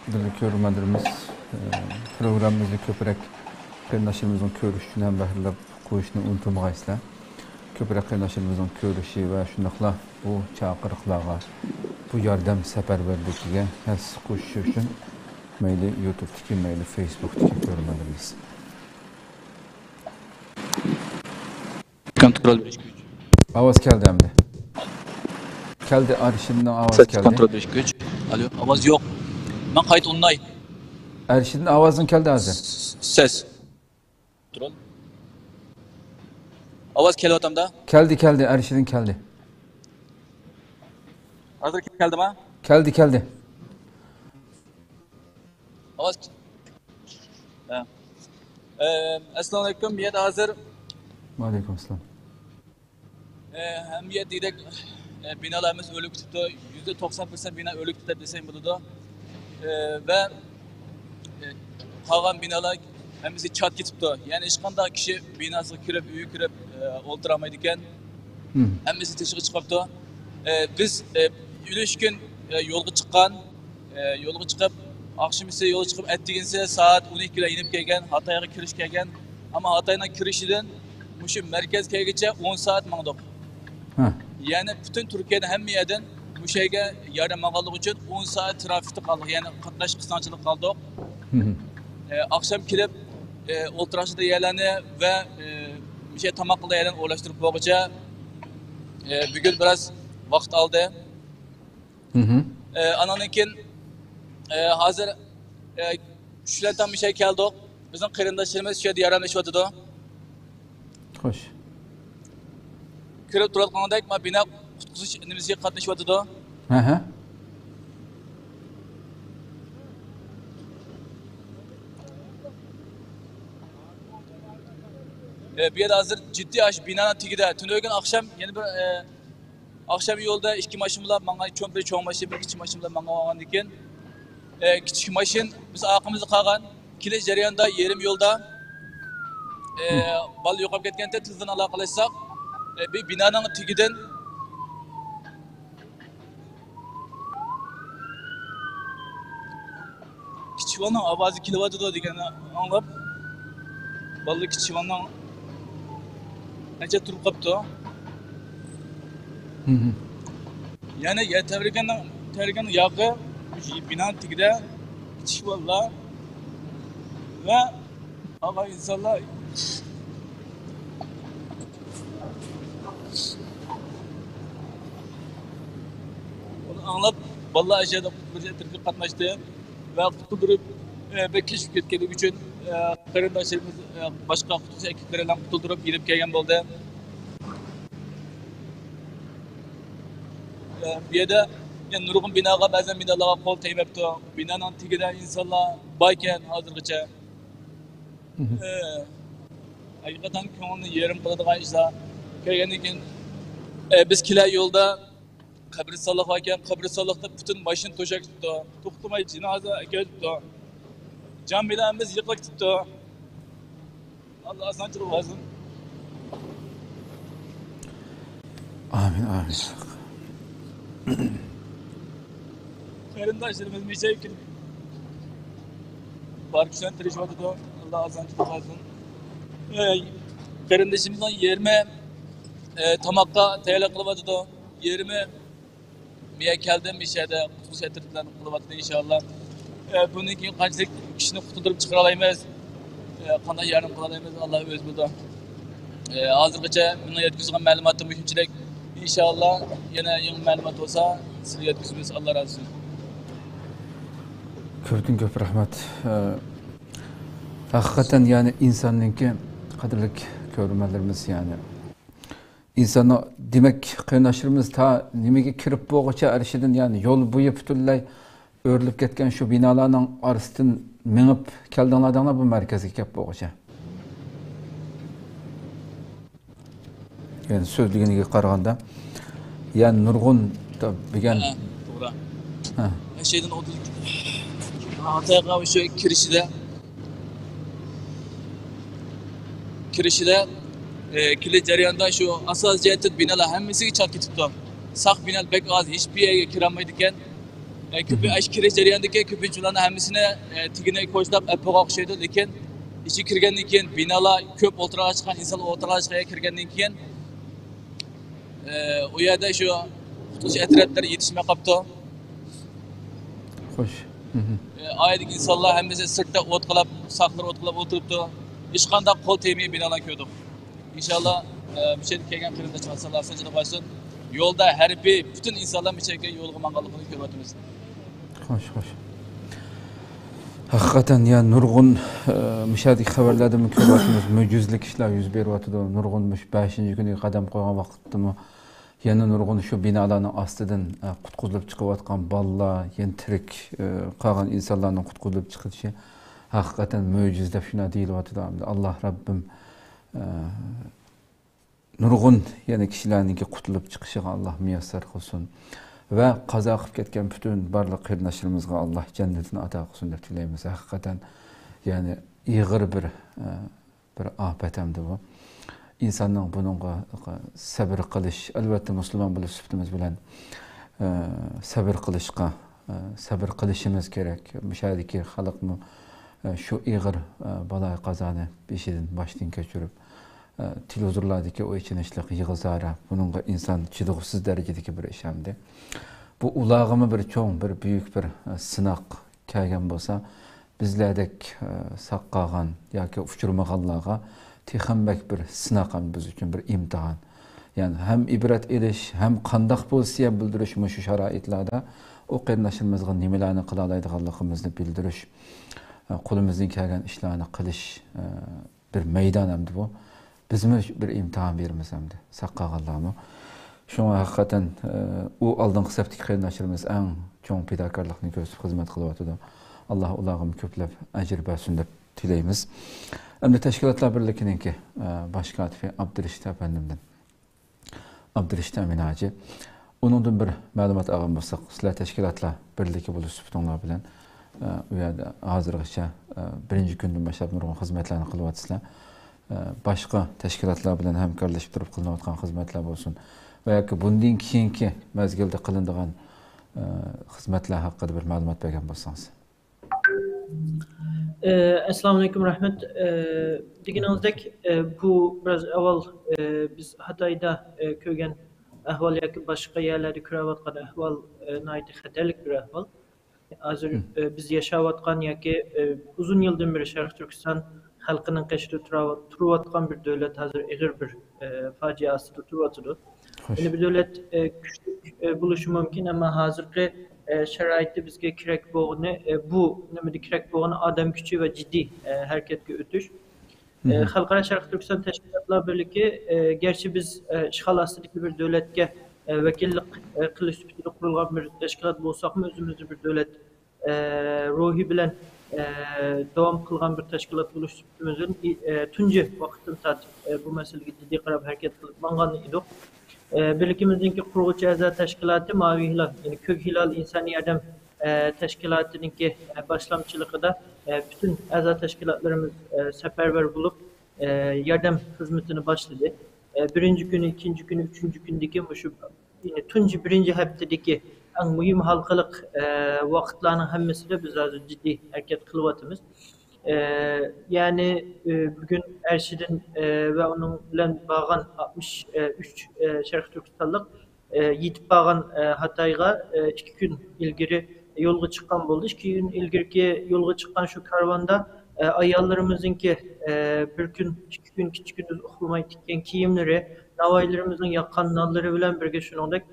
قەدىرلىك كۆرۈرمەنلىرىمىز، ئە، پروگراممىمىزنى كۆپرەك قېرىنداشلىرىمىزنىڭ كۆرۈشى ئۈچۈن ھەمبەھىرلەپ قويۇشنى ئۇنتۇمىغايسىلەر. كۆپرەك قېرىنداشلىرىمىزنىڭ كۆرۈشى ۋە شۇنداقلا بۇ چاقىرىقلارغا، بۇ ياردەم سەپەرۋەرلىكىگە ھەسسە قوشۇشى ئۈچۈن مەيلى يۇتۇبتىكى، مەيلى فېيسبۇكتىكى كۆرۈرمەنلىرىمىز. كونترول بىر ئىككى ئۈچ. ئاۋاز كەلدى ئەمدى. كەلدى، ئەرشىننىڭ ئاۋازى كەلدى. كونترول بىر ئىككى ئۈچ. ئالو، ئاۋاز يوق. مەن قايتا ئۇلىناي. ئەرشىندىن ئاۋازىڭ كەلدى ھازىر. سەس. كونترول. ئاۋاز كېلىۋاتامدا؟ كەلدى، كەلدى، ئەرشىدىن كەلدى. ھازىر كەلدىما؟ كەلدى، كەلدى. ئاۋاز. ھە. ئە، ئەسسالامۇئەلەيكۇم. مۇ يەردە ھازىر. ۋەئەلەيكۇم ئەسسالام. ئە، ھەممە يەر دېگۈدەك، ئە، بىنالار ھەممىسى ئۆلۈپ كېتىپتۇ. يۈزدە توقسان پىرسەنت بىنا ئۆلۈپ كېتىپتۇ دېسەم بولىدۇ. ئە، ۋە، ئە، قالغان بىنالار ھەممىسى چات كېتىپتۇ. يەنى ھېچقانداق كىشى بىناسىغا كىرىپ، ئۆيگە كىرىپ، ئە، ئولتۇرالمايدىكەن. مم. ھەممىسى تېشىغا چىقىپتۇ. ئە، بىز، ئە، ئۈلۈشكۈن، ئە، يولغا چىققان. ئە، يولغا چىقىپ، ئاخشىمىسى يولغا چىقىپ، ئەتىگىنىسى سائەت ئون ئىككىدە يېنىپ كەلگەن، ھاتايغا كىرىش كەلگەن. ئەمما ھاتاينىڭ كىرىشىدىن مۇشۇ مەركەزگە كەلگۈچە ئون سائەت ماڭدۇق. ھە. يەنى پۈتۈن تۈركىيەدە ھەممە يەردىن مۇشۇ يەرگە ياردەم ماڭغانلىقى ئۈچۈن ئون سائەت ترافىكتا قالدۇق، يەنى قاتناش قىستاڭچىلىقتا قالدۇق. ھىم. ئە، ئاخشام كېلىپ، ئە، ئولتۇراقچىدا يەرلەرنى ۋە، ئە، مۇشۇ يەردە تاماق قىلىدىغان يەرلەرنى ئويلاشتۇرۇپ بولغۇچە، ئە، بۈگۈن بىراز ۋاقىت ئالدى. مھم. ئە، ئانىڭدىن كېيىن، ئە، ھازىر، ئە، چۈشلەردە مۇشۇ يەرگە كەلدۇق. بىزنىڭ قېرىنداشلىرىمىز شۇ يەردە ياردەملىشىۋاتىدۇ. خوش. كۆرۈپ تۇرۇۋاتقاندەك، ما بىنا قۇتقۇزۇش نېمىسىگە قاتنىشىۋاتىدۇ. ھە، ھە. ئە، بۇ يەردە ھازىر جىددىي ئاشۇ بىنانىڭ تېگىدە. تۈنۈگۈن ئاخشام يەنە بىر، ئە، ئاخشام يولدا ئىككى ماشىنا بىلەن ماڭغان، چوڭ بىر چوڭ ماشىنا، بىر كىچىك ماشىنا بىلەن ماڭغان بولغاندىن كېيىن، ئە، كىچىك ماشىنا بىز ئارقىمىزدا قالغان. كېلىش جەريانىدا يېرىم يولدا، ئە، بالا يوقاپ كەتكەنتى، تېلېفون ئالاقىلەشسەك، ئە، بىر بىنانىڭ تېگىدىن كىچىك بالىنىڭ ئاۋازى كېلىۋاتىدۇ دېگەننى ئاڭلاپ، بالىلار كىچىك بالىنىڭ ئەنچە تۇرۇپ قاپتۇ. مھم. يەنى يەر تەۋرىگەننىڭ، تەۋرىگەن ياقى بىنانىڭ تېگىدە كىچىك بالىلار ۋە قالغان ئىنسانلار. ئۇنى ئاڭلاپ، بالىلار ئەشەدە قۇتقۇزۇش ئەترىتىگە قاتناشتى ۋە قۇتۇلدۇرۇپ، ئە، بەك كەچ كەتكەنلىكى ئۈچۈن، ئە، قېرىنداشلىرىمىز، ئە، باشقا قۇتقۇزۇش ئەكىپلىرى بىلەن قۇتۇلدۇرۇپ يېنىپ كەلگەن بولدى. ئە، بۇ يەردە، يەنە نۇرغۇن بىناغا، بەزەن بىنالارغا قول تەگمەپتۇ. بىنانىڭ تېگىدە ئىنسانلار باركەن ھازىرغىچە. مھم. ئە، ھەقىقەتەن كۆڭۈلنى يېرىم قىلىدىغان ئىشلار. كەلگەندىن كېيىن، ئە، بىز كېلەر يولدا قەبرىستانلىق باركەن، قەبرىستانلىقتا پۈتۈن ماشىنا توشاپ كېتىپتۇ. توختىماي جىنازا ئەكېلىپتۇ. جان بىلەن ھەممىسى يىقىلىپ كېتىپتۇ. ئاللا ئاسانچىلىق بەرسۇن. ئامىن، ئامىن. قېرىنداشلىرىمىز مىشەگە كېلىپ بار كۈچلەرنى تىرىشىۋاتىدۇ. ئاللا ئاسانچىلىق بەرسۇن. ئەي، قېرىندىشىمىزنىڭ يېرىمى، ئە، تاماققا تەييارلىق قىلىۋاتىدۇ. يېرىمى بۇ يەرگە كەلدىم، مىشەدە قۇتقۇزۇش ئەترىتى بىلەن قىلىۋاتىدۇ ئىنشاللا. ئە، بۇندىن كېيىن قانچىلىك كىشىنى قۇتۇلدۇرۇپ چىقىرالايمىز، ئە، قانداق ياردەم قىلالايمىز، ئاللا ئۆزى بىلىدۇ. ئە، ھازىرغىچە مېنىڭ يەتكۈزگەن مەلۇماتىم مۇشۇنچىلىك. ئىنشاللا يەنە يېڭى مەلۇمات بولسا سىزگە يەتكۈزىمىز. ئاللا رازى بولسۇن. كۆپتىن كۆپ رەھمەت. ئە، ھەقىقەتەن، يەنى ئىنساننىڭكى، قەدىرلىك كۆرۈرمەنلىرىمىز، يەنى ئىنساننىڭ، دېمەك، قېرىنداشلىرىمىز تا نېمىگە كىرىپ بولغۇچە ئەرشىدىن، يەنى يول بويى پۈتۈنلەي ئۆرۈلۈپ كەتكەن شۇ بىنالارنىڭ ئارىسىدىن مېڭىپ كەلدىڭلار دەڭلار بۇ مەركەزگە كەپ بولغۇچە. يەنى سۆزلىگىنىگە قارىغاندا، يەنى نۇرغۇن دېگەن. ھە، توغرا. ھە. شەيدىن ئوتتۇز ئىككى. ھاتايغا شۇ كىرىشىدە كىرىشىدە، ئە، كىرىش جەريانىدا شۇ ئاساسىي جەھەتتىن بىنالار ھەممىسىگە چات كېتىپتۇ. ساق بىنالار بەك ئاز، ھېچبىر يەرگە كىرەلمەيدىكەن. ئە، كۆپى ئاشۇ كىرىش جەريانىدىكى كۆپىنچە ئۇلارنىڭ ھەممىسىنى، ئە، تېگىنى كوچىلاپ ئەپ بولغان ئوخشايدۇ، لېكىن ئىچىگە كىرگەندىن كېيىن بىنالار كۆپ ئولتۇرغان چىققان، ئىنسانلار ئولتۇرغان چىققان يەرگە كىرگەندىن كېيىن، ئە، ئۇ يەردە شۇ قۇتقۇزۇش ئەترەتلىرى يېتىشمەي قاپتۇ. خوش. ئە، ئائىلىدىكى ئىنسانلار ھەممىسى سىرتتا ئوت قىلاپ، ساقلار ئوت قىلاپ ئولتۇرۇپتۇ. ھېچقانداق قول تېگمىگەن بىنالارنى كۆردۇق. ئىنشاللا، ئە، مۇشۇ يەرگە كەلگەن قېرىنداشلار سالامەتلىكىدە بولسۇن. يولدا ھەر بىر پۈتۈن ئىنسانلار مۇشۇ يەرگە يولغا ماڭغانلىقىنى كۆرۈۋاتىمىز. خوش، خوش. ھەقىقەتەن، يا نۇرغۇن، ئە، مۇشۇ يەردىكى خەۋەرلەردىمۇ كۆرۈۋاتىمىز، مۆجىزىلىك ئىشلار يۈز بېرىۋاتىدۇ. نۇرغۇن مۇشۇ بەشىنچى كۈنى قەدەم قويغان ۋاقىتتىمۇ يەنە نۇرغۇن شۇ بىنالارنىڭ ئاستىدىن، ئە، قۇتقۇزۇلۇپ چىقىۋاتقان بالىلار، يەنە تىرىك، ئە، قالغان ئىنسانلارنىڭ قۇتقۇزۇلۇپ چىقىشى ھەقىقەتەن مۆجىزە دەپ شۇنداق دېيىلىۋاتىدۇ. ئاللا رەببىم، ئە، نۇرغۇن يەنە كىشىلەرنىڭكى قۇتۇلۇپ چىقىشىغا ئاللا مۇيەسسەر قىلسۇن ۋە قازا قىلىپ كەتكەن پۈتۈن بارلىق قېرىنداشلىرىمىزغا ئاللا جەننىتىنى ئاتا قىلسۇن دەپ تىلەيمىز. ھەقىقەتەن، يەنى ئېغىر بىر، ئە، بىر ئاپەت ئەمدى بۇ. ئىنساننىڭ بۇنىڭغا سەۋر قىلىش، ئەلۋەتتە، مۇسۇلمان بولۇش سۈپىتىمىز بىلەن، ئە، سەۋر قىلىشقا، ئە، سەۋر قىلىشىمىز كېرەك. مۇشۇ يەردىكى خەلقمۇ، ئە، شۇ ئېغىر، ئە، بالا قازانى بېشىدىن، باشتىن كەچۈرۈپ، ئە، تېلېۋىزورلاردىكى ئۇ ئېچىنىشلىق يىغا-زارا، بۇنىڭغا ئىنسان چىدىغۇسىز دەرىجىدىكى بىر ئىش ئەمدى. بۇ ئۇلارغىمۇ بىر چوڭ، بىر بۈيۈك بىر، ئە، سىناق كەلگەن بولسا، بىزلەردەك، ئە، ساق قالغان ياكى ئۇچرىمىغانلارغا تېخىمۇ بەك بىر سىناق ھەم بىز ئۈچۈن بىر ئىمتىھان. يەنى ھەم ئىبرەت ئېلىش، ھەم قانداق پوزىتسىيە بىلدۈرۈش مۇشۇ شارائىتلاردا ئۇ قېرىنداشلىرىمىزغا نېمىلەرنى قىلالايدىغانلىقىمىزنى بىلدۈرۈش، ئە، قولىمىزدىن كەلگەن ئىشلارنى قىلىش، ئە، بىر مەيدان ئەمدى بۇ. بىزمۇ بىر ئىمتىھان بېرىمىز ئەمدى، ساق قالغانلارمۇ. شۇڭا ھەقىقەتەن، ئە، ئۇ ئالدىنقى سەپتىكى قېرىنداشلىرىمىز ئەڭ چوڭ پىداكارلىقنى كۆرسىتىپ خىزمەت قىلىۋاتىدۇ. ئاللا ئۇلارغىمۇ كۆپلەپ ئەجىر بەرسۇن دەپ تىلەيمىز. ئەمدى تەشكىلاتلار بىرلىكىنىڭكى، ئە، باش كاتىپى ئابدۇرېشىت ئەپەندىمدىن. ئابدۇرېشىت ئەمىن ھاجى. ئۇنىڭدىن بىر مەلۇمات ئالغان بولساق، سىلەر تەشكىلاتلار بىرلىكى بولۇش سۈپىتىڭلار بىلەن، ئە، ئۇ يەردە ھازىرغىچە، ئە، بىرىنچى كۈندىن باشلاپ نۇرغۇن خىزمەتلەرنى قىلىۋاتىسىلەر. ئە، باشقا تەشكىلاتلار بىلەن ھەمكارلىشىپ تۇرۇپ قىلىنىۋاتقان خىزمەتلەر بولسۇن ۋە ياكى بۇندىن كېيىنكى مەزگىلدە قىلىنىدىغان، ئە، خىزمەتلەر ھەققىدە بىر مەلۇمات بەرگەن بولسىڭىز. ئە، ئەسسالامۇئەلەيكۇم، رەھمەت. ئە، دېگىنىڭىزدەك، ئە، بۇ بىراز ئاۋۋال، ئە، بىز خىتايدا، ئە، كۆرگەن ئەھۋال ياكى باشقا يەرلەردە كۆرۈۋاتقان ئەھۋال، ئە، ناھايىتى خەتەرلىك بىر ئەھۋال. ھازىر، ئە، بىز ياشاۋاتقان ياكى، ئە، ئۇزۇن يىلدىن بېرى شەرقىي تۈركىستان خەلقىنىڭ قېشىدا تۇراۋ-، تۇرۇۋاتقان بىر دۆلەت ھازىر ئېغىر بىر، ئە، پاجىئە ئاستىدا تۇرۇۋاتىدۇ. خوش. يەنە بىر دۆلەت، ئە، كۈچلۈك، ئە، بولۇشى مۇمكىن، ئەمما ھازىرقى، ئە، شارائىتتا بىزگە كېرەك بولغىنى، ئە، بۇ نېمىدە كېرەك بولغىنى ئادەم كۈچى ۋە جىددىي، ئە، ھەرىكەتكە ئۆتۈش. ئە، خەلقئارا شەرقىي تۈركىستان تەشكىلاتلار بىرلىكى، ئە، گەرچە بىز، ئە، ئىشغال ئاستىدىكى بىر دۆلەتكە، ئە، ۋەكىللىك، ئە، قىلىش سۈپىتىدە قۇرۇلغان بىر تەشكىلات بولساقمۇ، ئۆزىمىزنى بىر دۆلەت ئە، روھى بىلەن، ئە، داۋام قىلغان بىر تەشكىلات بولۇش سۈپىتىمىزدىن، ئى-، ئە، تۇنجى ۋاقىتتىن تارتىپ، ئە، بۇ مەسىلىگە جىددىي قاراپ ھەرىكەت قىلىپ ماڭغان ئىدۇق. ئە، بىرلىكىمىزنىڭكى قۇرغۇچى ئەزا تەشكىلاتى ماۋى ھىلال، يەنى كۆك ھىلال ئىنسانىي ياردەم، ئە، تەشكىلاتىنىڭكى، ئە، باشلامچىلىقىدا، ئە، پۈتۈن ئەزا تەشكىلاتلىرىمىز، ئە، سەپەرۋەر بولۇپ، ئە، ياردەم خىزمىتىنى باشلىدى. ئە، بىرىنچى كۈنى، ئىككىنچى كۈنى، ئۈچىنچى كۈندىكى مۇشۇ يەنى تۇنجى بىرىنچى ھەپتىدىكى ئەڭ مۇھىم ھالقىلىق، ئە، ۋاقىتلارنىڭ ھەممىسىدە بىز ھازىر جىددىي ھەرىكەت قىلىۋاتىمىز. ئە، يەنى، ئە، بۈگۈن ئەرشىدىن، ئە، ۋە ئۇنىڭ بىلەن بارغان ئاتمىش ئۈچ، ئە، شەرقىي تۈركىستانلىق، ئە، يېتىپ بارغان، ئە، ھاتايغا، ئە، ئىككى كۈن ئىلگىرى يولغا چىققان بولدى. ئىككى كۈن ئىلگىرىكى يولغا چىققان شۇ كارۋاندا، ئە، ئاياللىرىمىزنىڭكى، ئە، بىر كۈن، ئىككى كۈن كېچە-كۈندۈز ئۇخلىماي تىككەن كىيىملىرى، ناۋايلىرىمىزنىڭ ياققان نانلىرى بىلەن بىرگە شۇنىڭدەك،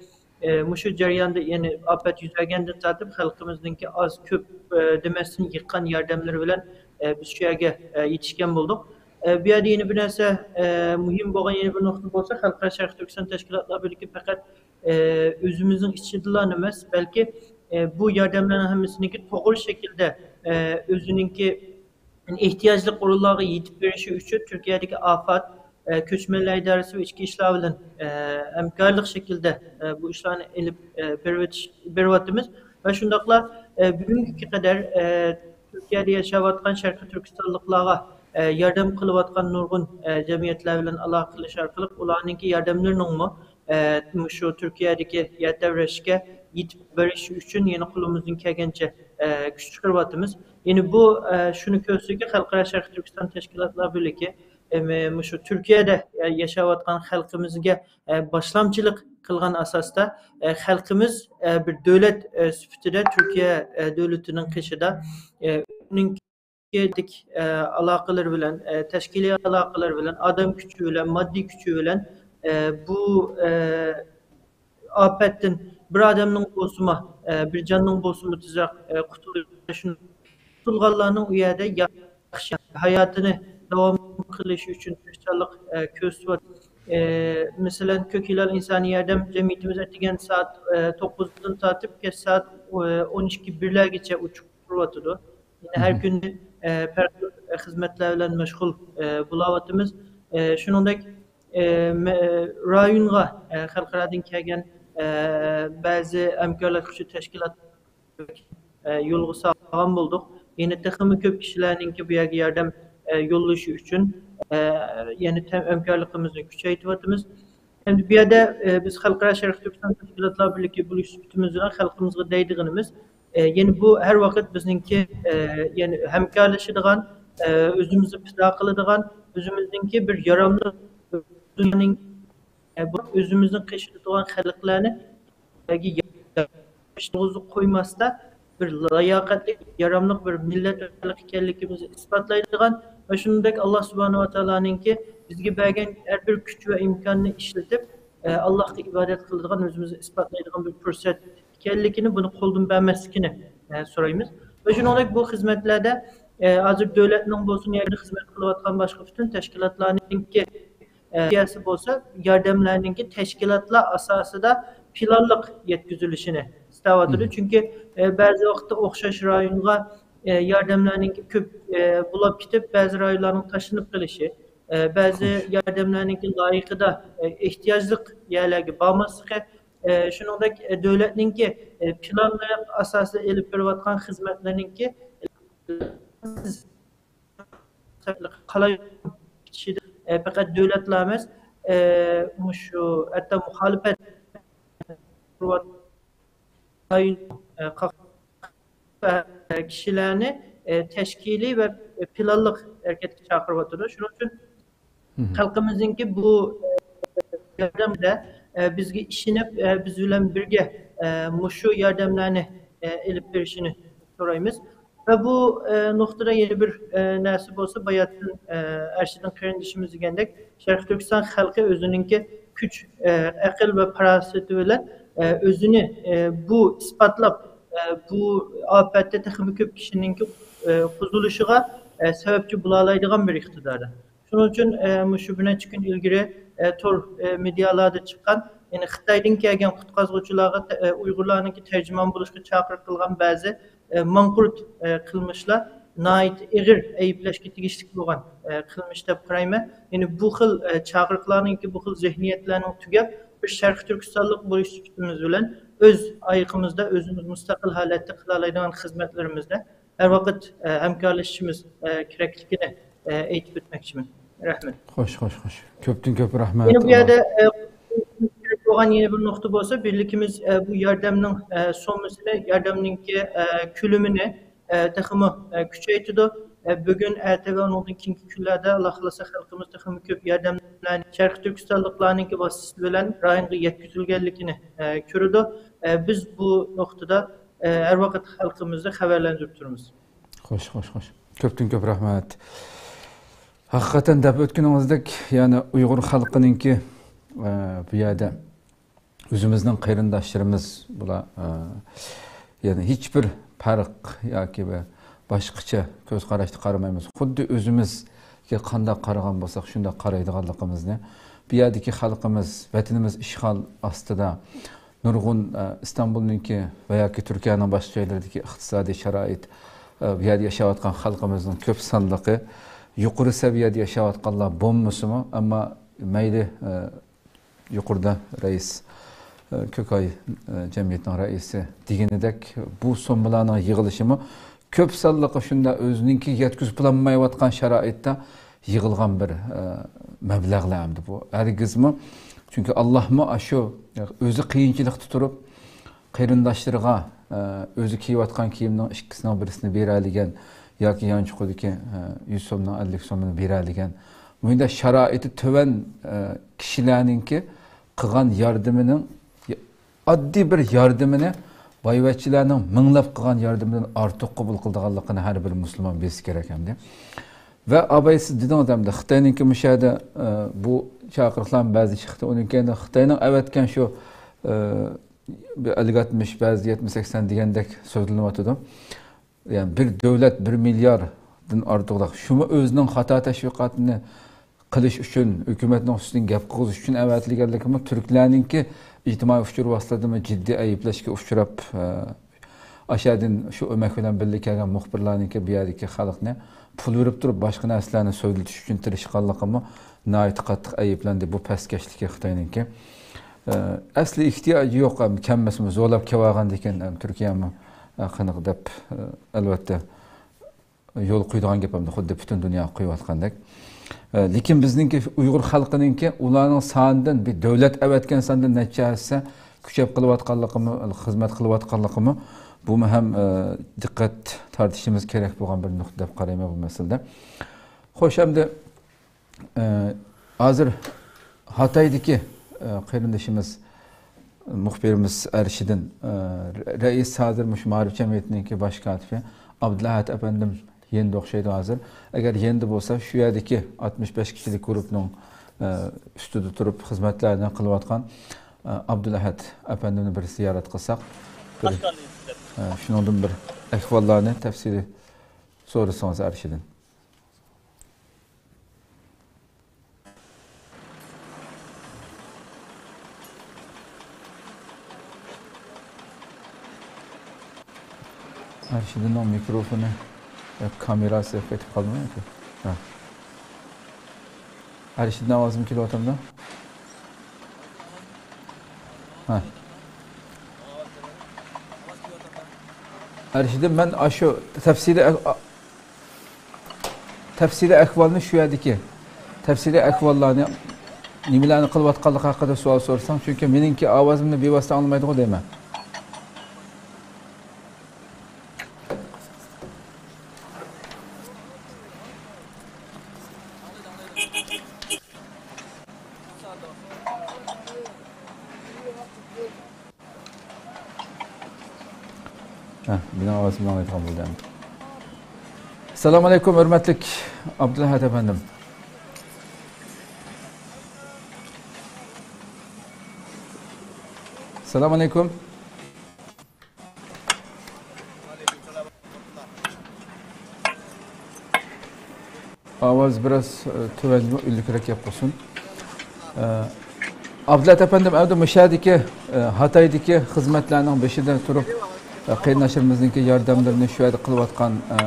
ئە، مۇشۇ جەرياندا، يەنى ئاپەت يۈز بەرگەندىن تارتىپ خەلقىمىزنىڭكى ئاز كۆپ، ئە، دېمەستىن يىغقان ياردەملىرى بىلەن، ئە، بىز شۇ يەرگە، ئە، يېتىشكەن بولدۇق. ئە، بۇ يەردە يەنە بىر نەرسە، ئە، مۇھىم بولغان يەنە بىر نۇقتا بولسا، خەلقئارا شەرقىي تۈركىستان تەشكىلاتلار بىرلىكى پەقەت، ئە، ئۆزىمىزنىڭ ئىچىدىلا ئەمەس، بەلكى، ئە، بۇ ياردەملەرنىڭ ھەممىسىنىڭكى توغرا شەكىلدە، ئە، ئۆزىنىڭكى ئېھتىياجلىق ئورۇنلارغا يېتىپ بېرىشى ئۈچۈن تۈركىيەدىكى ئاپات، ئە، كۆچمەنلەر ئىدارىسى ۋە ئىچكى ئىشلار بىلەن، ئە، ھەمكارلىق شەكلىدە، ئە، بۇ ئىشلارنى ئېلىپ، ئە، بېرىۋېتىش، بېرىۋاتىمىز. ۋە شۇنداقلا، ئە، بۈگۈنگە قەدەر، ئە، تۈركىيەدە ياشاۋاتقان شەرقىي تۈركىستانلىقلارغا، ئە، ياردەم قىلىۋاتقان نۇرغۇن، ئە، جەمئىيەتلەر بىلەن ئالاقە قىلىش ئارقىلىق ئۇلارنىڭكى ياردەملىرىنىڭمۇ، ئە، مۇشۇ تۈركىيەدىكى يەر تەۋرەشكە يېتىپ بېرىشى ئۈچۈن يەنە قولىمىزدىن كەلگەنچە، ئە، كۈچ چىقىرىۋاتىمىز. يەنى بۇ، ئە، شۇنى كۆرسىتىدۇكى، خەلقئارا شەرقىي تۈركىستان تەشكىلاتلار بىرلىكى، ئە، مۇشۇ تۈركىيەدە، ئە، ياشاۋاتقان خەلقىمىزگە، ئە، باشلامچىلىق قىلغان ئاساستا، ئە، خەلقىمىز، ئە، بىر دۆلەت، ئە، سۈپىتىدە تۈركىيە، ئە، دۆلىتىنىڭ قېشىدا، ئە، ئۇنىڭ ئە، ئالاقىلىرى بىلەن، ئە، تەشكىلىي ئالاقىلىرى بىلەن، ئادەم كۈچى بىلەن، ماددىي كۈچى بىلەن، ئە، بۇ، ئە، ئاپەتتىن بىر ئادەمنىڭ بولسىمۇ، ئە، بىر جاننىڭ بولسىمۇ تېزرەك، ئە، قۇتۇلۇشىنى، قۇتۇلغانلارنىڭ ئۇ يەردە ياخشى ھاياتىنى داۋام قىلىشى ئۈچۈن تىرىشچانلىق، ئە، كۆرسىتىۋاتىدۇ. ئە، مەسىلەن، كۆك ھىلال ئىنسانىي ياردەم جەمئىيىتىمىز ئەتىگەن سائەت، ئە، توققۇزدىن تارتىپ كەچ سائەت، ئە، ئون ئىككى، بىرلەرگىچە ئۇچۇپ تۇرۇۋاتىدۇ. يەنە ھەر كۈنى، ئە، پەرقلىق خىزمەتلەر بىلەن مەشغۇل، ئە، بولاۋاتىمىز. ئە، شۇنىڭدەك، ئە، مە-، رايونغا، ئە، خەلقئارادىن كەلگەن، ئە، بەزى ھەمكارلاشقۇچى تەشكىلات ئە، يولغا سالغان بولدۇق. يەنە تېخىمۇ كۆپ كىشىلەرنىڭكى بۇ يەرگە ياردەم، ئە، يوللىشى ئۈچۈن، ئە، يەنە تەم-، ھەمكارلىقىمىزنى كۈچەيتىۋاتىمىز. ئەمدى بۇ يەردە، ئە، بىز خەلقئارا شەرقىي تۈركىستان تەشكىلاتلار بىرلىكى بولۇش سۈپىتىمىز بىلەن خەلقىمىزغا دەيدىغىنىمىز، ئە، يەنى بۇ ھەر ۋاقىت بىزنىڭكى، ئە، يەنى ھەمكارلىشىدىغان، ئە، ئۆزىمىزنى پىدا قىلىدىغان، ئۆزىمىزنىڭكى بىر ياراملىق، ئۆزىمىزنىڭ، ئە، بۇ ئۆزىمىزنىڭ قېشىدا تۇرغان خەلقلەرنى ياكى يالغۇزلۇق قويماستا، بىر لاياقەتلىك، ياراملىق بىر مىللەت ئىكەنلىكىمىزنى ئىسپاتلايدىغان ۋە شۇنىڭدەك ئاللا سۇبھانەھۇ ۋە تائالانىڭكى بىزگە بەرگەن ھەر بىر كۈچ ۋە ئىمكاننى ئىشلىتىپ، ئە، ئاللاھقا ئىبادەت قىلىدىغان، ئۆزىمىزنى ئىسپاتلايدىغان بىر پۇرسەت ئىكەنلىكىنى، بۇنى قولدىن بەرمەسلىكىنى، ئە، سورايمىز. ۋە شۇنىڭدەك بۇ خىزمەتلەردە، ئە، ھازىر دۆلەتنىڭ بولسۇن، يەردە خىزمەت قىلىۋاتقان باشقا پۈتۈن تەشكىلاتلارنىڭكى ئە، سىياسىي بولسا ياردەملەرنىڭكى تەشكىلاتلار ئاساسىدا پىلانلىق يەتكۈزۈلۈشىنى ئىستەۋاتىدۇ. چۈنكى، ئە، بەزى ۋاقىتتا ئوخشاش رايونغا، ئە، ياردەملەرنىڭكى كۆپ، ئە، بولاپ كېتىپ، بەزى رايونلارنىڭ تاشلىنىپ قېلىشى، ئە، بەزى ياردەملەرنىڭكى لايىقىدا، ئە، ئېھتىياجلىق يەرلەرگە بارماسلىقى، ئە، شۇنىڭدەك، ئە، دۆلەتنىڭكى، ئە، پىلانلىق ئاساسىدا ئېلىپ بېرىۋاتقان خىزمەتلىرىنىڭكى قالايمىقان كىشىدە، ئە، پەقەت دۆلەتلا ئەمەس، ئە، مۇشۇ ھەتتا مۇخالىپەت قۇرۇۋاتقان، ئە، قاق-، ئە، كىشىلەرنى، ئە، تەشكىلىي ۋە پىلانلىق ھەرىكەتكە چاقىرىۋاتىدۇ. شۇنىڭ ئۈچۈن خەلقىمىزنىڭكى بۇ، ئە، ياردەمدە، ئە، بىزگە ئىشىنىپ، ئە، بىز بىلەن بىرگە، ئە، مۇشۇ ياردەملەرنى، ئە، ئېلىپ بېرىشىنى سورايمىز. ۋە بۇ، ئە، نۇقتىدا يەنە بىر، ئە، نەرسە بولسا، باياتىن، ئە، ئەرشىدىن قېرىندىشىمىز دېگەندەك، شەرقىي تۈركىستان خەلقى ئۆزىنىڭكى كۈچ، ئە، ئەقىل ۋە پاراسىتى بىلەن، ئە، ئۆزىنى، ئە، بۇ ئىسپاتلاپ، ئە، بۇ ئاپەتتە تېخىمۇ كۆپ كىشىنىڭكى، ئە، قۇتۇلۇشىغا، ئە، سەۋەبچى بولالايدىغان بىر ئىقتىداردا. شۇنىڭ ئۈچۈن، ئە، مۇشۇ بىر نەچچە كۈن ئىلگىرى، ئە، تور، ئە، مېدىيالاردا چىققان، يەنى خىتايدىن كەلگەن قۇتقازغۇچىلارغا تە-، ئە، ئۇيغۇرلارنىڭكى تەرجىمان بولۇشقا چاقىرىق قىلغان بەزى، ئە، ماڭقۇرت، ئە، قىلمىشلار، ناھايىتى ئېغىر ئەيىبلەشكە تېگىشلىك بولغان، ئە، قىلمىش دەپ قارايمەن. يەنى بۇ خىل، ئە، چاقىرىقلارنىڭكى، بۇ خىل زېھنىيەتلەرنىڭ تۈگەپ، بىر شەرقىي تۈركىستانلىق بولۇش سۈپىتىمىز بىلەن ئۆز ئايىقىمىزدا ئۆزىمىز مۇستەقىل ھالەتتە قىلالايدىغان خىزمەتلىرىمىزدە ھەر ۋاقىت، ئە، ھەمكارلىشىشىمىز، ئە، كېرەكلىكىنى، ئە، ئېيتىپ ئۆتمەكچىمەن. رەھمەت. خوش، خوش، خوش. كۆپتىن كۆپ رەھمەت. يەنە بۇ يەردە، ئە، كېرەك بولغان يەنە بىر نۇقتا بولسا، بىرلىكىمىز، ئە، بۇ ياردەمنىڭ، ئە، سوممىسىنى، ياردەمنىڭكى، ئە، كۆلىمىنى، ئە، تېخىمۇ، ئە، كۈچەيتىدۇ. ئە، بۈگۈن، ئەتە ۋە ئۇنىڭدىن كېيىنكى كۈنلەردە، ئاللا خالىسا، خەلقىمىز تېخىمۇ كۆپ ياردەملەرنى شەرقىي تۈركىستانلىقلارنىڭكى ۋاسىتىسى بىلەن رايونغا يەتكۈزۈلگەنلىكىنى، ئە، كۆرىدۇ. ئە، بىز بۇ نۇقتىدا، ئە، ھەر ۋاقىت خەلقىمىزنى خەۋەرلەندۈرۈپ تۇرىمىز. خوش، خوش، خوش. كۆپتىن كۆپ رەھمەت. ھەقىقەتەن دەپ ئۆتكىنىڭىزدەك، يەنى ئۇيغۇر خەلقىنىڭكى، ئە، بۇ يەردە ئۆزىمىزنىڭ قېرىنداشلىرىمىز بۇلار، ئە، يەنى ھېچبىر پەرق ياكى بىر باشقىچە كۆز قاراشتا قارىمايمىز. خۇددى ئۆزىمىزگە قانداق قارىغان بولساق، شۇنداق قارايدىغانلىقىمىزنى، بۇ يەردىكى خەلقىمىز، ۋەتىنىمىز ئىشغال ئاستىدا، نۇرغۇن، ئە، ئىستانبۇلنىڭكى ۋە ياكى تۈركىيەنىڭ باشقا جايلىرىدىكى ئىقتىسادىي شارائىت، ئە، بۇ يەردە ياشاۋاتقان خەلقىمىزنىڭ كۆپ سانلىقى يۇقىرى سەۋىيەدە ياشاۋاتقانلار بولمىسىمۇ، ئەمما مەيلى، ئە، يۇقىرىدا رەئىس، ئە، كۆكاي، ئە، جەمئىيىتىنىڭ رەئىسى دېگىنىدەك، بۇ سوممىلارنىڭ يىغىلىشىمۇ كۆپ سانلىقى شۇنداق ئۆزىنىڭكى يەتكۈزۈپ بولالمايۋاتقان شارائىتتا يىغىلغان بىر، ئە، مەبلەغلەر ئەمدى بۇ. ھەرگىزمۇ، چۈنكى ئاللاھمۇ ئاشۇ ئۆزى قىيىنچىلىقتا تۇرۇپ، قېرىنداشلىرىغا، ئە، ئۆزى كىيىۋاتقان كىيىمنىڭ ئىككىسىنىڭ بىرسىنى بېرەلىگەن ياكى يانچۇقىدىكى، ئە، يۈز سومنىڭ ئەللىك سومىنى بېرەلىگەن. مۇنداق شارائىتى تۆۋەن، ئە، كىشىلەرنىڭكى قىلغان ياردىمىنىڭ، ئاددىي بىر ياردىمىنى بايۋەچچىلەرنىڭ مىڭلاپ قىلغان ياردىمىدىن ئارتۇق قوبۇل قىلىدىغانلىقىنى ھەر بىر مۇسۇلمان بىلىشى كېرەك ئەمدى. ۋە ئاباي سىز دېدىڭىز ئەمدى، خىتاينىڭكى مۇشۇ يەردە، ئە، بۇ چاقىرىقلارمۇ بەزى چىقتى. ئۇنىڭ كەينىدە خىتاينىڭ ئەۋەتكەن شۇ، ئە، بىر ئەللىك ئاتمىش، بەزىدە يەتمىش سەكسەن دېگەندەك سۆزلىنىۋاتىدۇ. يەنى بىر دۆلەت بىر مىلياردىن ئارتۇقراق. شۇمۇ ئۆزىنىڭ خاتا تەشۋىقاتىنى قىلىش ئۈچۈن، ھۆكۈمەتنىڭ ئۈستىدىن گەپ قىلغۇزۇش ئۈچۈن ئەۋەتىلگەنلىكىمۇ تۈركلەرنىڭكى ئىجتىمائىي ئۇچۇر ۋاسىتىلىرىدىمۇ جىددىي ئەيىبلەشكە ئۇچراپ، ئە، ئاشەدىن شۇ ئۆمەك بىلەن بىللە كەلگەن مۇخبىرلارنىڭكى بۇ يەردىكى خەلقنى پۇل بېرىپ تۇرۇپ باشقا نەرسىلەرنى سۆزلىتىش ئۈچۈن تىرىشقانلىقىمۇ ناھايىتى قاتتىق ئەيىبلەندى. بۇ پەسكەشلىكى خىتاينىڭكى. ئە، ئەسلى ئېھتىياجى يوق، ئەم، كەلمىسىمۇ زورلاپ كېلىۋالغاندىكىن، ئەم، تۈركىيەمۇ، ئە، قېنىق دەپ، ئە، ئەلۋەتتە، يول قويىدىغان گەپ ئەمدى خۇددى پۈتۈن دۇنياغا قويۇۋاتقاندەك. ئە، لېكىن بىزنىڭكى ئۇيغۇر خەلقىنىڭكى ئۇلارنىڭ سانىدىن، بىر دۆلەت ئەۋەتكەن ساندىن نەچچە ھەسسە كۈچەپ قىلىۋاتقانلىقىمۇ، خىزمەت قىلىۋاتقانلىقىمۇ، بۇمۇ ھەم، ئە، دىققەت تارتىشىمىز كېرەك بولغان بىر نۇقتا دەپ قارايمەن بۇ مەسىلىدە. خوش، ئەمدى ئە، ھازىر ھاتايدىكى، ئە، قېرىندىشىمىز، مۇخبىرىمىز ئەرشىدىن، ئە، رەئىس ھازىر مۇشۇ مائارىپ جەمئىيىتىنىڭكى باش كاتىپى ئابدۇلئەھەت ئەپەندىم يېنىدا ئوخشايدۇ ھازىر. ئەگەر يېنىدا بولسا، شۇ يەردىكى ئاتمىش بەش كىشىلىك گۇرۇپنىڭ، ئە، ئۈستىدە تۇرۇپ خىزمەتلەرنى قىلىۋاتقان، ئە، ئابدۇلئەھەت ئەپەندىمنى بىر زىيارەت قىلساق، بىر، ئە، شۇنىڭدىن بىر ئەھۋاللارنى تەپسىلىي سورىسىڭىز ئەرشىدىن. ئەرشىدىننىڭ مىكروفونى، يا، كامېراسى قېتىپ قالدىمۇ ياكى؟ ھە. ئەرشىدىن ئاۋازىم كېلىۋاتامدۇ؟ ھە. ئەرشىدىن، مەن ئاشۇ تەپسىلىي ئە-، ئا-، تەپسىلىي ئەھۋالنى شۇ يەردىكى، تەپسىلىي ئەھۋاللارنى، نېمىلەرنى قىلىۋاتقانلىقى ھەققىدە سوئال سورىساڭ، چۈنكى مېنىڭكى ئاۋازىمنى بىۋاسىتە ئاڭلىمايدىغۇ دەيمەن. ھە، مېنىڭ ئاۋازىمنى ئاڭلايدىغان بولدى ئەمدى. ئەسسالامۇ ئەلەيكۇم، ھۆرمەتلىك ئابدۇلئەھەد ئەپەندىم. ئەسسالامۇ ئەلەيكۇم. ئاۋاز بىراز، ئە، تۆۋەن، ئۈنلۈكرەك گەپ قىلسۇن. ئە، ئابدۇلئەت ئەپەندىم، ئەمدى مۇشۇ يەردىكى، ئە، ھاتايدىكى خىزمەتلەرنىڭ بېشىدا تۇرۇپ، ئە، قېرىنداشلىرىمىزنىڭكى ياردەملىرىنى شۇ يەردە قىلىۋاتقان، ئە،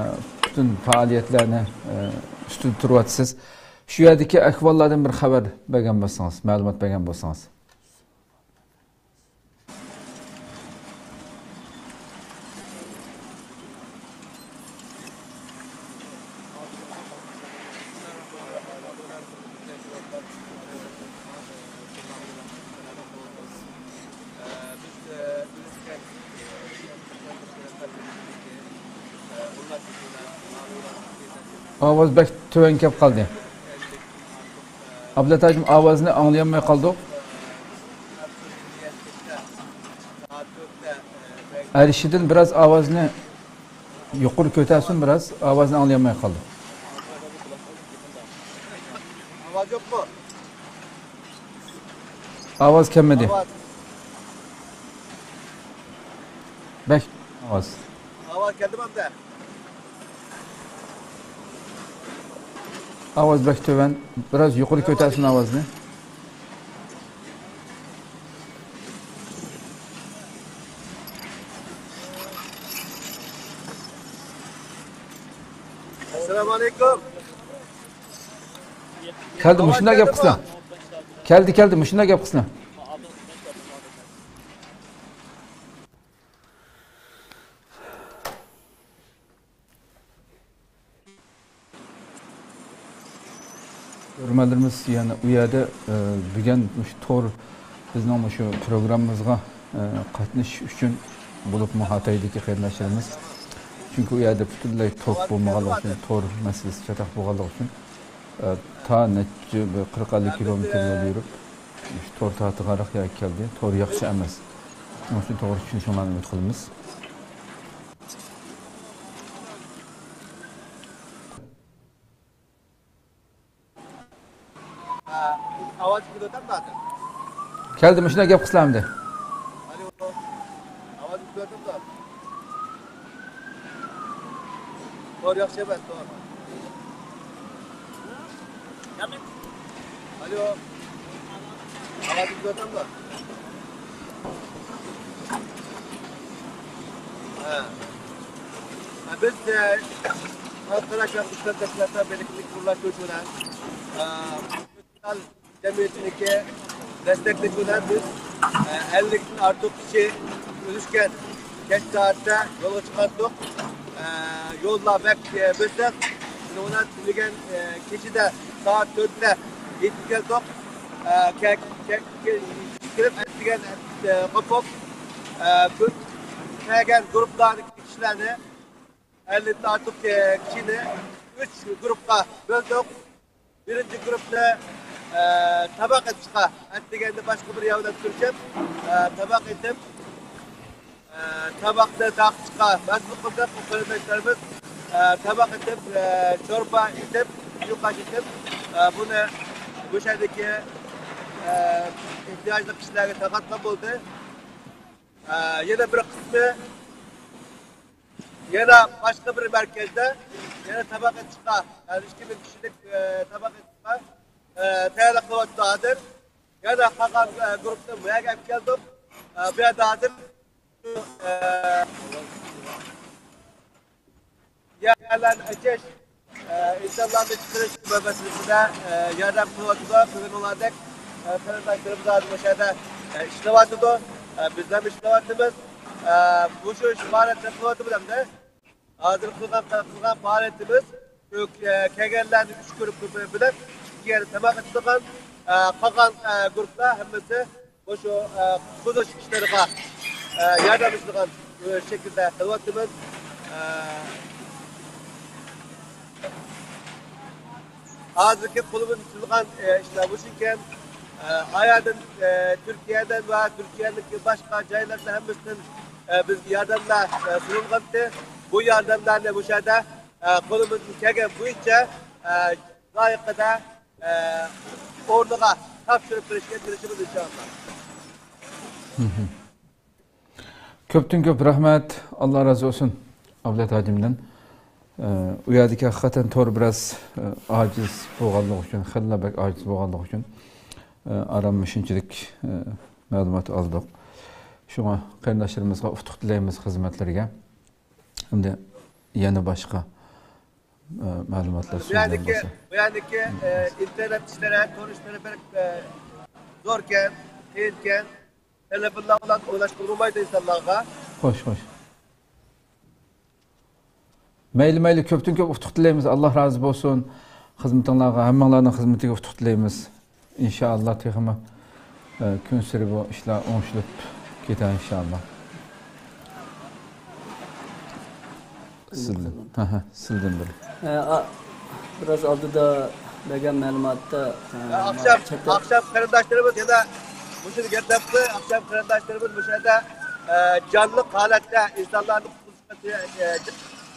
پۈتۈن پائالىيەتلەرنى، ئە، ئۈستىدە تۇرۇۋاتىسىز. شۇ يەردىكى ئەھۋاللاردىن بىر خەۋەر بەرگەن بولسىڭىز، مەلۇمات بەرگەن بولسىڭىز. ئاۋاز بەك تۆۋەن كەپ قالدى. ئابلەت ھاجىم، ئاۋازنى ئاڭلىيالماي قالدۇق. ئەرشىدىن بىراز ئاۋازنى يۇقىرى كۆتەرسۇن، بىراز ئاۋازنى ئاڭلىيالماي قالدۇق. ئاۋاز يوقمۇ؟ ئاۋاز كەلمىدى. ئاۋاز. بەك ئاۋاز. ئاۋاز كەلدىمۇ ئەمدى؟ ئاۋاز بەك تۆۋەن. بىراز يۇقىرى كۆتەرسۇن ئاۋازنى. ئەسسالامۇ ئەلەيكۇم. كەلدى، مۇشۇنداق گەپ قىلسىلا. كەلدى، كەلدى، مۇشۇنداق گەپ قىلسىلا. كۆرۈرمەنلىرىمىز يەنە ئۇ يەردە، ئە، بۈگۈن مۇشۇ تور بىزنىڭ مۇشۇ پروگراممىمىزغا، ئە، قاتنىشىش ئۈچۈن بولۇپمۇ ھاتايدىكى قېرىنداشلىرىمىز. چۈنكى ئۇ يەردە پۈتۈنلەي توك بولمىغانلىقى ئۈچۈن، تور مەسىلىسى چاتاق بولغانلىقى ئۈچۈن، ئە، تا نەچچە، بىر قىرىق ئەللىك كىلومېتىر يول يۈرۈپ، مۇشۇ تور تارتىدىغانراق يەرگە كەلدى. تور ياخشى ئەمەس. شۇنىڭ ئۈچۈن توغرا چۈشىنىشىڭلارنى ئۈمىد قىلىمىز. ئاۋاز كېلىۋاتامدۇ ھازىر؟ كەلدى، مۇشۇنداق گەپ قىلسىلا ئەمدى. ئالو. ئاۋاز كېلىۋاتامدۇ؟ تور ياخشى ئەمەس، تور. ئالو. ئاۋاز كېلىۋاتامدۇ؟ ھە. ھە، بىز، ئە، خەلقئارا كەسىپ تەشكىلاتلار بىرلىكىنىڭ قۇرۇلۇشى بىلەن، ئە، جەمئىيىتىنىڭكى دەستەكلىشى بىلەن بىز، ئە، ئەللىكتىن ئارتۇق كىشى ئۈزۈشكەن كەچ سائەتتە يولغا چىقاتتۇق. ئە، يوللار بەك، ئە، بېسىق. بىز ئۇنى تۈنۈگۈن، ئە، كېچىدە سائەت تۆتتە يېتىپ كەلدۇق. ئە، كە-، كە-، كە-، كىرىپ ئەتىگەن، ئە، قوپۇپ، ئە، كۆپ كەلگەن گۇرۇپپىلاردىكى كىشىلەرنى، ئەللىدىن ئارتۇق، ئە، كىشىنى ئۈچ گۇرۇپپىغا بۆلدۇق. بىرىنچى گۇرۇپپىنى، ئە، تاماق ئېتىشقا ئەتىگەندە باشقا بىر يەر بىلەن كۆرۈشۈپ، ئە، تاماق ئېتىپ، ئە، تاماقنى تارقىتىشقا مەجبۇر قىلدۇق. ئۇ قېرىنداشلىرىمىز، ئە، تاماق ئېتىپ، ئە، شورپا ئېتىپ، سۇيۇقئاش ئېتىپ، ئە، بۇنى مۇشۇ يەردىكى، ئە، ئېھتىياجلىق كىشىلەرگە تارقاتقان بولدى. ئە، يەنە بىر قىسمى يەنە باشقا بىر مەركەزدە يەنە تاماق ئېتىشقا، يەنى ئىككى مىڭ كىشىلىك، ئە، تاماق ئېتىشقا، ئە، تەييارلىق قىلىۋاتىدۇ ھازىر. يەنە قالغان، ئە، گۇرۇپپىنى بۇ يەرگە ئەپ كەلدۇق. ئە، بۇ يەردە ھازىر، ئە، يەرلەرنى ئېچىش، ئە، ئىنسانلارنى چىقىرىش مەسىلىسىدە، ئە، ياردەم قىلىۋاتىدۇ. كۆرگىنىڭلاردەك، ئە، قېرىنداشلىرىمىز ھازىر مۇشۇ يەردە، ئە، ئىشلەۋاتىدۇ. ئە، بىزلەر ئىشلەۋاتىمىز. ئە، مۇشۇ ئىش پائالىيەتلەر قىلىۋاتىمىز ئەمدى. ھازىر قىلغان، قىلغان پائالىيىتىمىز شۇ، ئە، كەلگەنلەرنى ئۈچ گۇرۇپپا بۆلۈپ، ئىككى يەردە تاماق ئېتىدىغان، ئە، قالغان، ئە، گۇرۇپپىلار ھەممىسى مۇشۇ، ئە، قۇتقۇزۇش ئىشلىرىغا، ئە، ياردەملىشىدىغان، ئە، شەكىلدە قىلىۋاتىمىز. ئە، ھازىرقى قولىمىزدا تۇتۇلغان، ئە، ئىشلار مۇشۇكەن. ئە، ئاياردىن، ئە، تۈركىيەدىن ۋە تۈركىيەنىڭكى باشقا جايلىرىدا ھەممىسىدىن، ئە، بىزگە ياردەملەر، ئە، سۇنۇلغانتى. بۇ ياردەملەرنى مۇشۇ يەردە، ئە، قولىمىزدىن كەلگەن بويىچە، ئە، لايىقىدا، ئە، ئورنىغا تاپشۇرۇپ بېرىشكە تىرىشىمىز، ئىنشائاللا. كۆپتىن كۆپ رەھمەت، ئاللا رازى بولسۇن ئابلەت ھاجىمدىن. ئە، ئۇ يەردىكى ھەقىقەتەن تور بىراز، ئە، ئاجىز بولغانلىقى ئۈچۈن، خېلىلا بەك ئاجىز بولغانلىقى ئۈچۈن، ئە، ئاران مۇشۇنچىلىك، ئە، مەلۇمات ئالدۇق. شۇڭا قېرىنداشلىرىمىزغا ئۇتۇق تىلەيمىز خىزمەتلىرىگە. ئەمدى يەنە باشقا، ئە، مەلۇماتلار بۇ سۆزلەم يەردىكى، بولسا. بۇ يەردىكى، ئە، ئىنتېرنېت ئىشلىرى، تور ئىشلىرى بەك، ئە، زوركەن، قىيىنكەن. تېلېفونلار بىلەن ئويلاشقىلى بولمايدۇ ئىنسانلارغا. خوش، خوش. مەيلى، مەيلى، كۆپتىن كۆپ ئۇتۇق تىلەيمىز. ئاللا رازى بولسۇن. خىزمىتىڭلارغا، ھەممىڭلارنىڭ خىزمىتىگە ئۇتۇق تىلەيمىز. ئىنشائاللا، تېخىمۇ، ئە، كۈنسېرى بۇ ئىشلار ئوڭشىلىپ كېتەر، ئىنشائاللا. سىزدىن. ھە، ھە، سىزدىن بىر. ئە، ئا-، بىراز ئالدىدا بەرگەن مەلۇماتتا، ئە، ئاخشام، چەت ئەل ئاخشام قېرىنداشلىرىمىز يەنە مۇشۇنى گەپ دەپتۇ. ئاخشام قېرىنداشلىرىمىز مۇشۇ يەردە، ئە، جانلىق ھالەتتە ئىنسانلارنى قۇتقۇزۇشقا، ئە،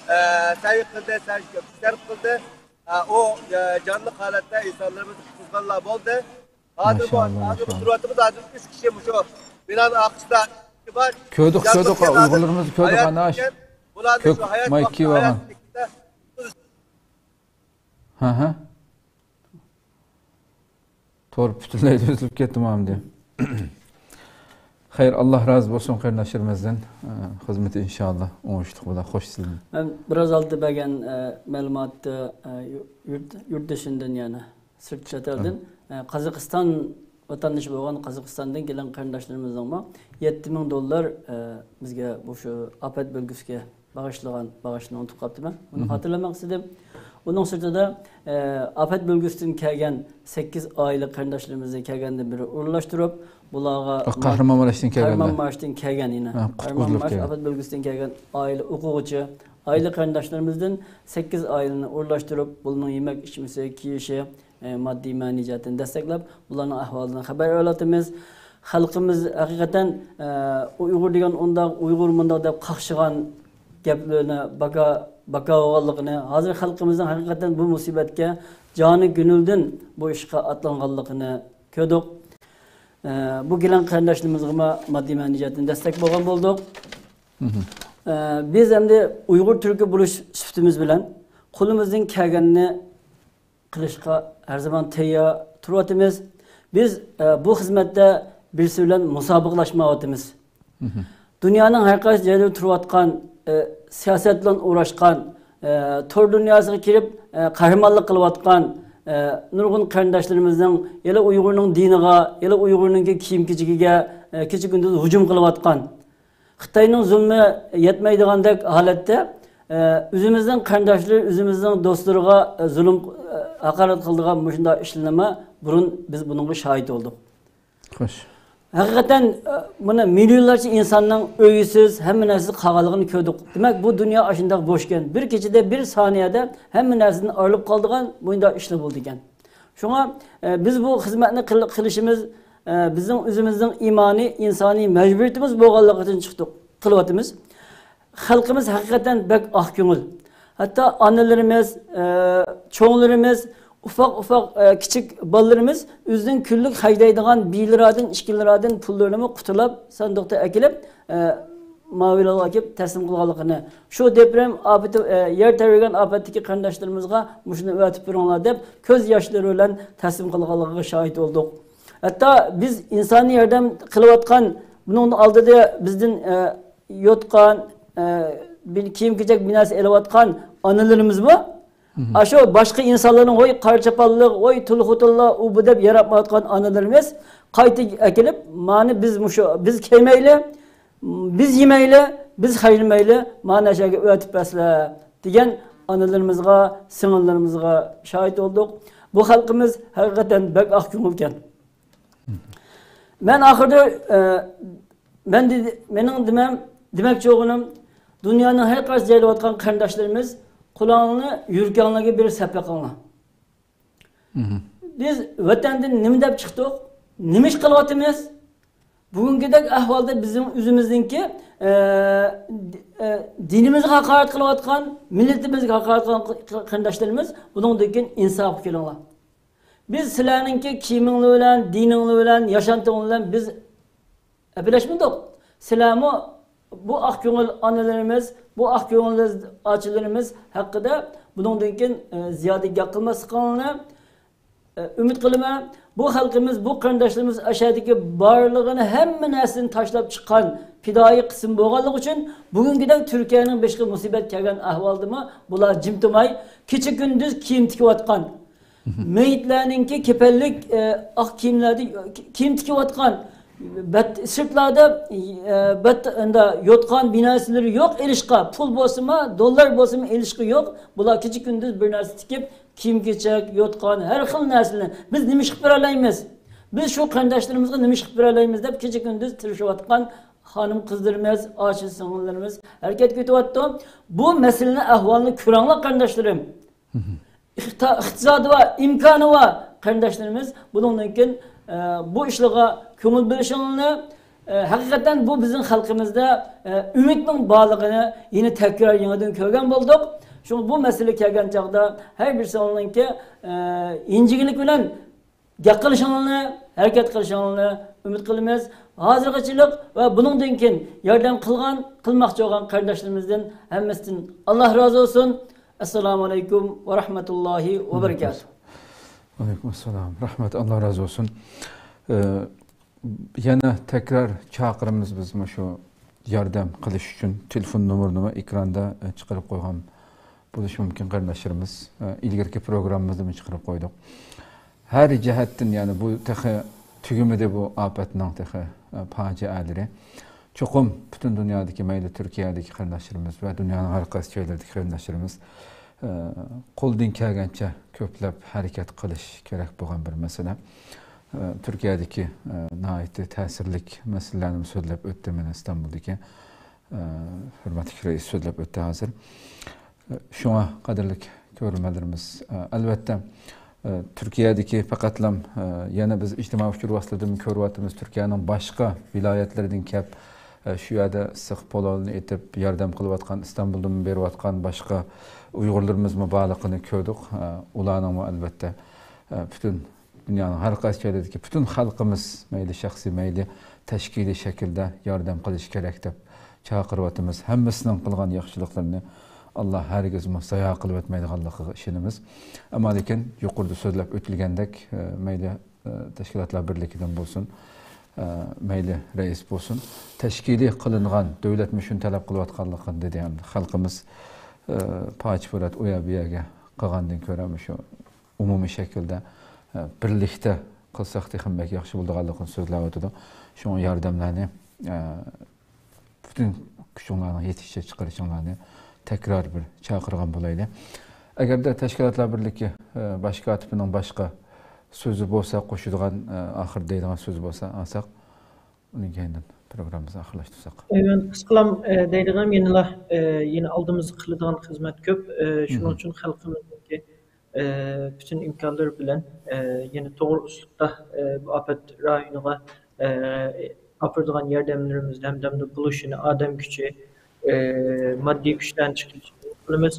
ئە، سەي قىلدى، سەي كۈچ سەرپ قىلدى. ئە، ئۇ، ئە، جانلىق ھالەتتە ئىنسانلىرىمىزنى قۇتقۇزغانلار بولدى. ھازىر بۇ، ماشائاللا، ھازىر ماشائاللا. تۇرۇۋاتىمىز، ھازىر ئۈچ كىشى مۇشۇ بىنانىڭ ئارقىسىدا بار. كۆردۇق، كۆردۇق، ئۇيغۇرلىرىمىزنى كۆردۇق، ئانا. بۇلارنى كۆك شۇ ھايات مايكا ۋاقتىدا، كىيىۋالغان. ھايات شەكلىدە ھە، ھە. تور پۈتۈنلەي ئۈزۈلۈپ كەتتىمۇ ئەمدى؟ خەير، ئاللا رازى بولسۇن قېرىنداشلىرىمىزدىن. ئە، خىزمىتى ئىنشائاللا ئوڭۇشلۇق بولار. خوش سىزدىن. مەن بىراز ئالدى بەرگەن، ئە، مەلۇماتتا، ئە، يۇرت، يۇرت دىشىدىن يەنە سىرت چەت ئەلدىن، ئە، قازاقىستان ۋەتەندىشى بولغان قازاقىستاندىن كېلگەن قېرىنداشلىرىمىزنىڭمۇ يەتتە مىڭ دوللار، ئە، بىزگە مۇشۇ ئاپەت بۆلگۈسىگە باغىشلىغان باغىشىنى ئۇنتۇپ قاپتىمەن. بۇنى خاتىرىلەمەكچى ئىدىم. بۇنىڭ سىرتىدا، ئە، ئاپەت بۆلگىسىدىن كەلگەن سەككىز ئائىلە قېرىنداشلىرىمىزنى كەلگەندىن بېرى ئورۇنلاشتۇرۇپ، بۇلارغا قەھرىمانماراشتىن كەلگەنلەر. قەھرىمانماراشتىن كەلگەن يەنە. ھە، قۇتقۇزۇلۇپ قەھرىمانمارش كەلگەن. ئاپەت بۆلگىسىدىن كەلگەن ئائىلە ئوقۇغۇچى، ئائىلە قېرىنداشلىرىمىزدىن سەككىز ئائىلىنى ئورۇنلاشتۇرۇپ، بۇلارنىڭ يېمەك ئىچمىسى، كىيىشى، ئە، ماددىي مەنىۋى جەھەتتىن دەستەكلەپ، بۇلارنىڭ ئەھۋالىدىن خەۋەر ئېلىۋاتىمىز. خەلقىمىز ھەقىقەتەن، ئە، ئۇيغۇر دېگەن ئۇنداق، ئۇيغۇر مۇنداق دەپ قاقشىغان گەپلىرىنى باكا، باكا بولغانلىقىنى، ھازىر خەلقىمىزنىڭ ھەقىقەتەن بۇ مۇسىبەتكە جانى گۆڭۈلدىن بۇ ئىشقا ئاتلانغانلىقىنى كۆردۇق. ئە، بۇ گېلەن قېرىنداشلىرىمىزغىمۇ ماددىي مەنىۋى جەھەتتىن دەستەك بولغان بولدۇق. ئە، بىز ئەمدى ئۇيغۇر تۈركى بولۇش سۈپىتىمىز بىلەن قولىمىزدىن كەلگەننى قىلىشقا ھەر زامان تەييار تۇرۇۋاتىمىز. بىز، ئە، بۇ خىزمەتتە بىرسى بىلەن مۇسابىقىلەشمەيۋاتىمىز. دۇنيانىڭ ھەر قايسى جايلىرىدا تۇرۇۋاتقان، ئە، سىياسەت بىلەن ئۇرۇشقان، ئە، تور دۇنياسىغا كىرىپ، ئە، قەھرىمانلىق قىلىۋاتقان، ئە، نۇرغۇن قېرىنداشلىرىمىزنىڭ يەنە ئۇيغۇرنىڭ دىنىغا، يەنە ئۇيغۇرنىڭكى كىيىم-كېچىكىگە، ئە، كېچە-كۈندۈز ھۇجۇم قىلىۋاتقان، خىتاينىڭ زۇلمى يەتمەيدىغاندەك ھالەتتە، ئە، ئۆزىمىزنىڭ قېرىنداشلىرى، ئۆزىمىزنىڭ دوستلىرىغا، ئە، زۇلۇم، ئە، ھاقارەت قىلىدىغان مۇشۇنداق ئىشلارنىمۇ بۇرۇن بىز بۇنىڭغا شاھىت بولدۇق. خوش. ھەقىقەتەن، ئە، مانا مىليونلارچە ئىنساننىڭ ئۆيسىز، ھەممە نەرسىسى قالغانلىقىنى كۆردۇق. دېمەك، بۇ دۇنيا ئاشۇنداق بوشكەن. بىر كېچىدە، بىر سانىيەدە ھەممە نەرسىدىن ئايرىلىپ قالىدىغان مۇنداق ئىشلار بولىدىكەن. شۇڭا، ئە، بىز بۇ خىزمەتنى قىل-، قىلىشىمىز، ئە، بىزنىڭ ئۆزىمىزنىڭ ئىمانىي، ئىنسانىي مەجبۇرىيىتىمىز بولغانلىقىدىن چىقتۇق، قىلىۋاتىمىز. خەلقىمىز ھەقىقەتەن بەك ئاق كۆڭۈل. ھەتتا ئانىلىرىمىز، ئە، چوڭلىرىمىز، ئۇپاق-ئۇپاق، ئە، كىچىك بالىلىرىمىز ئۆزىنىڭ كۈنلۈك خەجلەيدىغان بىر لىرادىن، ئىككى لىرادىن پۇللىرىنىمۇ قۇتۇلاپ، ساندۇقتا ئەكېلىپ، ئە، ماۋىلارغا ئەكېلىپ تەسلىم قىلغانلىقىنى، شۇ دېپرېم ئاپىتى، ئە، يەر تەۋرىگەن ئاپەتتىكى قېرىنداشلىرىمىزغا مۇشۇنى ئەۋەتىپ بېرىڭلار دەپ، كۆز ياشلىرى بىلەن تەسلىم قىلغانلىقىغا شاھىت بولدۇق. ھەتتا بىز ئىنسانىي ياردەم قىلىۋاتقان، بۇنىڭ ئالدىدا بىزدىن، ئە، يوتقان، ئە، بىر كىيىم-كېچەك بىناسى ئېلىۋاتقان ئانىلىرىمىزمۇ، ئاشۇ باشقا ئىنسانلارنىڭ ۋوي قارا چاپانلىق، ۋوي تۇل خوتۇنلار، ئۇ بۇ دەپ ياراپ ماڭىۋاتقان ئانىلىرىمىز قايتا ئەكېلىپ، مانا بىز مۇشۇ، بىز كىيمەيلى، بىز يېمەيلى، بىز خەجلىمەيلى، مانا شۇ يەرگە ئەۋەتىپ بەرسىلە، دېگەن ئانىلىرىمىزغا، سىڭىللىرىمىزغا شاھىت بولدۇق. بۇ خەلقىمىز ھەقىقەتەن بەك ئاق كۆڭۈلكەن. مەن ئاخىرىدا، ئە، مەن دېدى-، مېنىڭ دېمەم، دېمەكچى بولغىنىم، دۇنيانىڭ ھەر قايسى جايلىۋاتقان قېرىنداشلىرىمىز، قولۇڭلارنى يۈرىكىڭلارغا بېرىپ سەپ بېقىڭلار. بىز ۋەتەندىن نېمە دەپ چىقتۇق؟ نېمە ئىش قىلىۋاتىمىز؟ بۈگۈنكىدەك ئەھۋالدا بىزنىڭ ئۆزىمىزنىڭكى، ئە، ئە، دىنىمىزغا ھاقارەت قىلىۋاتقان، مىللىتىمىزگە ھاقارەت قىلغان قېرىنداشلىرىمىز، بۇنىڭدىن كېيىن ئىنساپقا كېلىڭلار. بىز سىلەرنىڭكى كىيىمىڭلار بىلەن، دىنىڭلار بىلەن، ياشانتىڭلار بىلەن بىز ئەپلەشمىدۇق. سىلەرمۇ بۇ ئاق كۆڭۈل ئانىلىرىمىز، بۇ ئاق كۆڭۈل ئاچىلىرىمىز ھەققىدە بۇنىڭدىن كېيىن، ئە، زىيادە گەپ قىلماسلىقىڭلارنى، ئە، ئۈمىد قىلىمەن. بۇ خەلقىمىز، بۇ قېرىنداشلىرىمىز ئەشەدىكى بارلىقىنى، ھەممە نەرسىنى تاشلاپ چىققان پىدائىي قىسىم بولغانلىقى ئۈچۈن، بۈگۈنكىدەك تۈركىيەنىڭ بېشىغا مۇسىبەت كەلگەن ئەھۋالدىمۇ بۇلار جىم تۇرماي، كېچە-كۈندۈز كىيىم تىكىۋاتقان، مېيىتلەرنىڭكى كېپەنلىك، ئە، ئاق كىيىملەردە كىيىم تىكىۋاتقان، بەت-، سىرتلاردا، ئە، بەت-، ئەندە يوتقان بىناسىلىرى يوق ئېلىشقا، پۇل بولسىمۇ، دوللار بولسىمۇ ئېلىشقا يوق. بۇلار كېچە-كۈندۈز بىر نەرسە تىكىپ، كىيىم-كېچەك، يوتقان، ھەر خىل نەرسىلەرنى. بىز نېمە ئىش قىلىپ بېرەلەيمىز؟ بىز شۇ قېرىنداشلىرىمىزغا نېمە ئىش قىلىپ بېرەلەيمىز دەپ كېچە-كۈندۈز تىرىشىۋاتقان خانىم-قىزلىرىمىز، ئاچا-سىڭىللىرىمىز ھەرىكەتكە ئۆتۈۋاتىدۇ. بۇ مەسىلىنى، ئەھۋالنى كۆرۈڭلار، قېرىنداشلىرىم. ئىقتا-، ئىقتىسادى بار، ئىمكانى بار قېرىنداشلىرىمىز بۇنىڭدىن كېيىن، ئە، بۇ ئىشلارغا كۆڭۈل بۆلۈشۈڭلارنى، ئە، ھەقىقەتەن بۇ بىزنىڭ خەلقىمىزدە، ئە، ئۈمىدنىڭ بارلىقىنى يەنە تەكرار يېڭىدىن كۆرگەن بولدۇق. شۇڭا بۇ مەسىلە كەلگەن چاغدا ھەر بىرسىڭلارنىڭكى، ئە، ئىنچىكىلىك بىلەن گەپ قىلىشىڭلارنى، ھەرىكەت قىلىشىڭلارنى ئۈمىد قىلىمىز. ھازىرغىچىلىك ۋە بۇنىڭدىن كېيىن ياردەم قىلغان، قىلماقچى بولغان قېرىنداشلىرىمىزدىن ھەممىسىدىن ئاللا رازى بولسۇن. ئەسسالامۇ ئەلەيكۇم ۋە رەھمەتۇللاھى ۋە بەرىكاتۇھ. ۋەئەلەيكۇم ئەسسالام. رەھمەت، ئاللا رازى بولسۇن. ئە، يەنە تەكرار چاقىرىمىز بىز مۇشۇ ياردەم قىلىش ئۈچۈن. تېلېفون نومۇرىنىمۇ ئېكراندا، ئە، چىقىرىپ قويغان بولۇشى مۇمكىن، قېرىنداشلىرىمىز. ئە، ئىلگىرىكى پروگراممىمىزدىمۇ چىقىرىپ قويدۇق. ھەر جەھەتتىن، يەنى بۇ تېخى تۈگىمىدى بۇ ئاپەتنىڭ تېخى، ئە، پاجىئەلىرى. چوقۇم پۈتۈن دۇنيادىكى، مەيلى تۈركىيەدىكى قېرىنداشلىرىمىز ۋە دۇنيانىڭ ھەر قايسى جايلىرىدىكى قېرىنداشلىرىمىز ئە، قولدىن كەلگەنچە كۆپلەپ ھەرىكەت قىلىش كېرەك بولغان بىر مەسىلە. ئە، تۈركىيەدىكى، ئە، ناھايىتى تەسىرلىك مەسىلىلەرنى سۆزلەپ ئۆتتى مانا ئىستانبۇلدىكى، ئە، ھۆرمەتلىك رەئىس سۆزلەپ ئۆتتى ھازىر. ئە، شۇڭا قەدىرلىك كۆرۈرمەنلىرىمىز، ئە، ئەلۋەتتە، ئە، تۈركىيەدىكى پەقەتلام، ئە، يەنە بىز ئىجتىمائىي ئۇچۇر ۋاسىتىلىرىدىن كۆرۈۋاتىمىز، تۈركىيەنىڭ باشقا ۋىلايەتلىرىدىن كەپ، ئە، شۇ يەردە ئىسسىق پولۇنى ئېتىپ ياردەم قىلىۋاتقان، ئىستانبۇلدىن بېرىۋاتقان باشقا ئۇيغۇرلىرىمىزمۇ بارلىقىنى كۆردۇق. ئە، ئۇلارنىڭمۇ ئەلۋەتتە، ئە، پۈتۈن دۇنيانىڭ ھەر قايسى جايلىرىدىكى پۈتۈن خەلقىمىز مەيلى شەخسىي، مەيلى تەشكىلىي شەكىلدە ياردەم قىلىشى كېرەك دەپ چاقىرىۋاتىمىز. ھەممىسىنىڭ قىلغان ياخشىلىقلىرىنى ئاللا ھەرگىزمۇ زايا قىلىۋەتمەيدىغانلىقىغا ئىشىنىمىز. ئەمما لېكىن يۇقىرىدا سۆزلەپ ئۆتۈلگەندەك، ئە، مەيلى، ئە، تەشكىلاتلار بىرلىكىدىن بولسۇن، ئە، مەيلى رەئىس بولسۇن، تەشكىلىي قىلىنغان دۆلەتمۇ شۇنى تەلەپ قىلىۋاتقانلىقىنى دېدى. ھەمدە خەلقىمىز، ئە، پاچ پۇرات ئۇ يەر بۇ يەرگە قىلغاندىن كۆرە مۇشۇ ئومۇمىي شەكىلدە، ئە، بىرلىكتە قىلساق تېخىمۇ بەك ياخشى بولىدىغانلىقىنى سۆزلەۋاتىدۇ. شۇڭا ياردەملەرنى، ئە، پۈتۈن كۈچۈڭلارنىڭ يېتىشىچە چىقىرىشىڭلارنى تەكرار بىر چاقىرغان بولايلى. ئەگەردە تەشكىلاتلار بىرلىكى، ئە، باش كاتىپىنىڭ باشقا سۆزى بولسا، قوشىدىغان، ئە، ئاخىردا دەيدىغان سۆزى بولسا ئالساق، ئۇنىڭ كەينىدىن پروگراممىمىزنى ئاخىرلاشتۇرساق. ئەي، مەن قىسقىلام، ئە، دەيدىغىنىم يەنىلا، ئە، يەنە ئالدىمىزدا قىلىدىغان خىزمەت كۆپ. ئە، شۇنىڭ ئۈچۈن خەلقىمىزنىڭكى، ئە، پۈتۈن ئىمكانلىرى بىلەن، ئە، يەنە توغرا ئۇسلۇبتا، ئە، بۇ ئاپەت رايونىغا، ئە، ئاپىرىدىغان ياردەملىرىمىزنى ھەمدە بولۇشىنى، ئادەم كۈچى، ئە، ماددىي كۈچلەرنى چىقىرىشنى ئۈمىد قىلىمىز.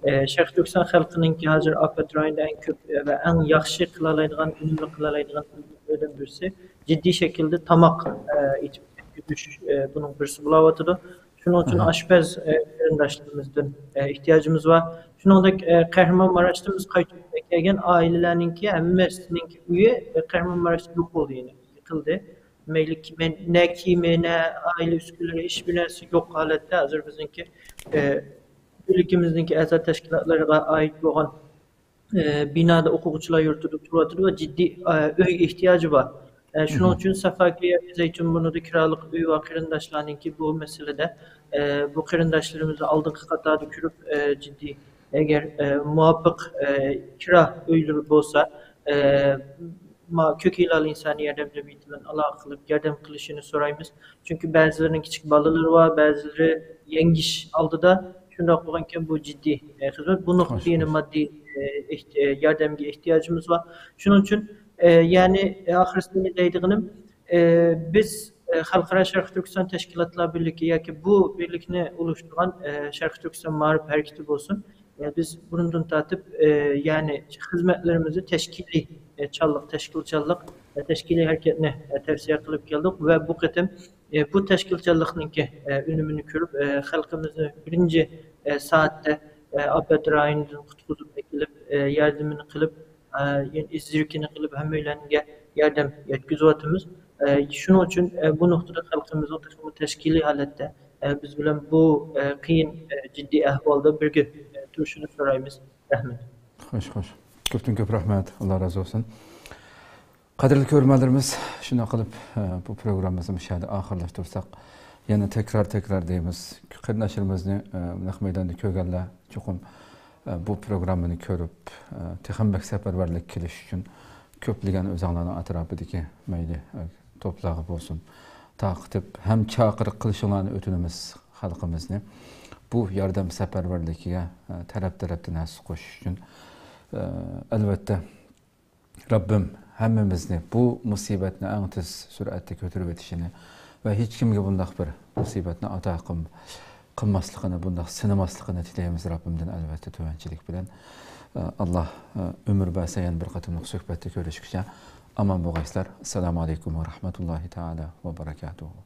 ئە، شەرقىي تۈركىستان خەلقىنىڭكى ھازىر ئاپەت رايونىدا ئەڭ كۆپ، ئە، ۋە ئەڭ ياخشى قىلالايدىغان، ئۈنۈملۈك قىلالايدىغان ئۈنۈملەردىن بىرسى جىددىي شەكىلدە تاماق، ئە، ئېتىپ يېتىشتۈرۈش، ئە، بۇنىڭ بىرسى بولاۋاتىدۇ. شۇنىڭ ئۈچۈن ئاشپەز، ئە، قېرىنداشلىرىمىزدىن، ئە، ئېھتىياجىمىز بار. شۇنىڭدەك، ئە، قەھرىمانماراشتا بىز قايتىپ كەلگەن ئائىلىلەرنىڭكى ھەممىسىنىڭكى ئۆيى، ئە، قەھرىمانماراشتا يوق بولدى، يەنى يىقىلدى. مەيلى كىم، نە كىيىمى، نە ئائىلە ئۈسكۈنىلىرى، ھېچبىر نەرسە يوق ھالەتتە ھازىر بىزنىڭكى، ئە، بىرلىكىمىزنىڭكى ئەزا تەشكىلاتلىرىغا ئائىت بولغان ئە، بىنادا ئوقۇغۇچىلار يۇرتىدا تۇرۇۋاتىدۇ ۋە جىددىي، ئە، ئۆي ئېھتىياجى بار. ئە، شۇنىڭ ئۈچۈن سافاكىيە زەيتۇنبۇرنۇدا كىرالىق ئۆي بار قېرىنداشلارنىڭكى بۇ مەسىلىدە، ئە، بۇ قېرىنداشلىرىمىزنى ئالدىنقى قاتاردا كۆرۈپ، ئە، جىددىي، ئەگەر، ئە، مۇۋاپىق، ئە، كىرا ئۆيلىرى بولسا، ئە، ما-، كۆك ھىلال ئىنسانىي ياردەم جەمئىيىتى بىلەن ئالاقە قىلىپ ياردەم قىلىشىنى سورايمىز. چۈنكى بەزىلىرىنىڭ كىچىك بالىلىرى بار، بەزىلىرى يەڭگىش ئالدىدا. شۇنداق بولغانكەن، بۇ جىددىي، ئە، خىزمەت. بۇ نۇقتىدا يەنە ماددىي، ئە، ئېھتى-، ئە، ياردەمگە ئېھتىياجىمىز بار. شۇنىڭ ئۈچۈن، ئە، يەنى، ئە، ئاخىرسىدا دەيدىغىنىم، ئە، بىز، ئە، خەلقئارا شەرقىي تۈركىستان تەشكىلاتلار بىرلىكى ياكى بۇ بىرلىكنى ئۇلۇشتۇرغان، ئە، شەرقىي تۈركىستان مائارىپ ھەرىكىتى بولسۇن، ئە، بىز بۇرۇندىن تارتىپ، ئە، يەنى خىزمەتلىرىمىزنى تەشكىلىي، ئە، چانلىق، تەشكىلچانلىق، ئە، تەشكىلىي ھەرىكەتنى، ئە، تەۋسىيە قىلىپ كەلدۇق ۋە بۇ قېتىم، ئە، بۇ تەشكىلچانلىقنىڭكى، ئە، ئۈنۈمىنى كۆرۈپ، ئە، خەلقىمىزنى بىرىنچى، ئە، سائەتتە، ئە، ئاپەت رايونىدىن قۇتقۇزۇپ ئەكېلىپ، ئە، ياردىمىنى قىلىپ، ئە، يەنە ئىزدىرىكىنى قىلىپ، ھەممەيلەنگە ياردەم يەتكۈزۈۋاتىمىز. ئە، شۇنىڭ ئۈچۈن، ئە، بۇ نۇقتىدا خەلقىمىزنىڭ تېخىمۇ تەشكىلىي ھالەتتە، ئە، بىز بىلەن بۇ، ئە، قىيىن، ئە، جىددىي ئەھۋالدا بىرگە، ئە، تۇرۇشىنى سورايمىز. رەھمەت. خوش، خوش. كۆپتىن كۆپ رەھمەت. ئاللا رازى بولسۇن. قەدىرلىك كۆرۈرمەنلىرىمىز، شۇنداق قىلىپ، ئە، بۇ پروگراممىمىزنى مۇشۇ يەردە ئاخىرلاشتۇرساق، يەنە تەكرار، تەكرار دەيمىز. قېرىنداشلىرىمىزنى، ئە، نەق مەيداندا كۆرگەنلەر چوقۇم، ئە، بۇ پروگراممىنى كۆرۈپ، ئە، تېخىمۇ بەك سەپەرۋەرلىك كېلىش ئۈچۈن كۆپلىگەن ئۆزۈڭلارنىڭ ئەتراپىدىكى مەيلى، ئە، توپلارغا بولسۇن، تارقىتىپ ھەم چاقىرىق قىلىشىڭلارنى ئۆتۈنىمىز خەلقىمىزنى. بۇ ياردەم سەپەرۋەرلىكىگە، ئە، تەرەپ تەرەپتىن ھەسسە قوشۇش ئۈچۈن، ئە، ئەلۋەتتە، رەببىم ھەممىمىزنى بۇ مۇسىبەتنى ئەڭ تېز سۈرئەتتە كۆتۈرۈۋېتىشىنى ۋە ھېچكىمگە بۇنداق بىر مۇسىبەتنى ئاتا قىلم-، قىلماسلىقىنى، بۇنداق سىنىماسلىقىنى تىلەيمىز رەببىمدىن، ئەلۋەتتە، تۆۋەنچىلىك بىلەن. ئاللا ئۆمۈر بەرسە، يەنە بىر قېتىملىق سۆھبەتتە كۆرۈشكىچە ئامان بولغايسىلەر. ئەسسالامۇ ئەلەيكۇم ۋە رەھمەتۇللاھى تائالا ۋە بەرەكاتۇھۇ.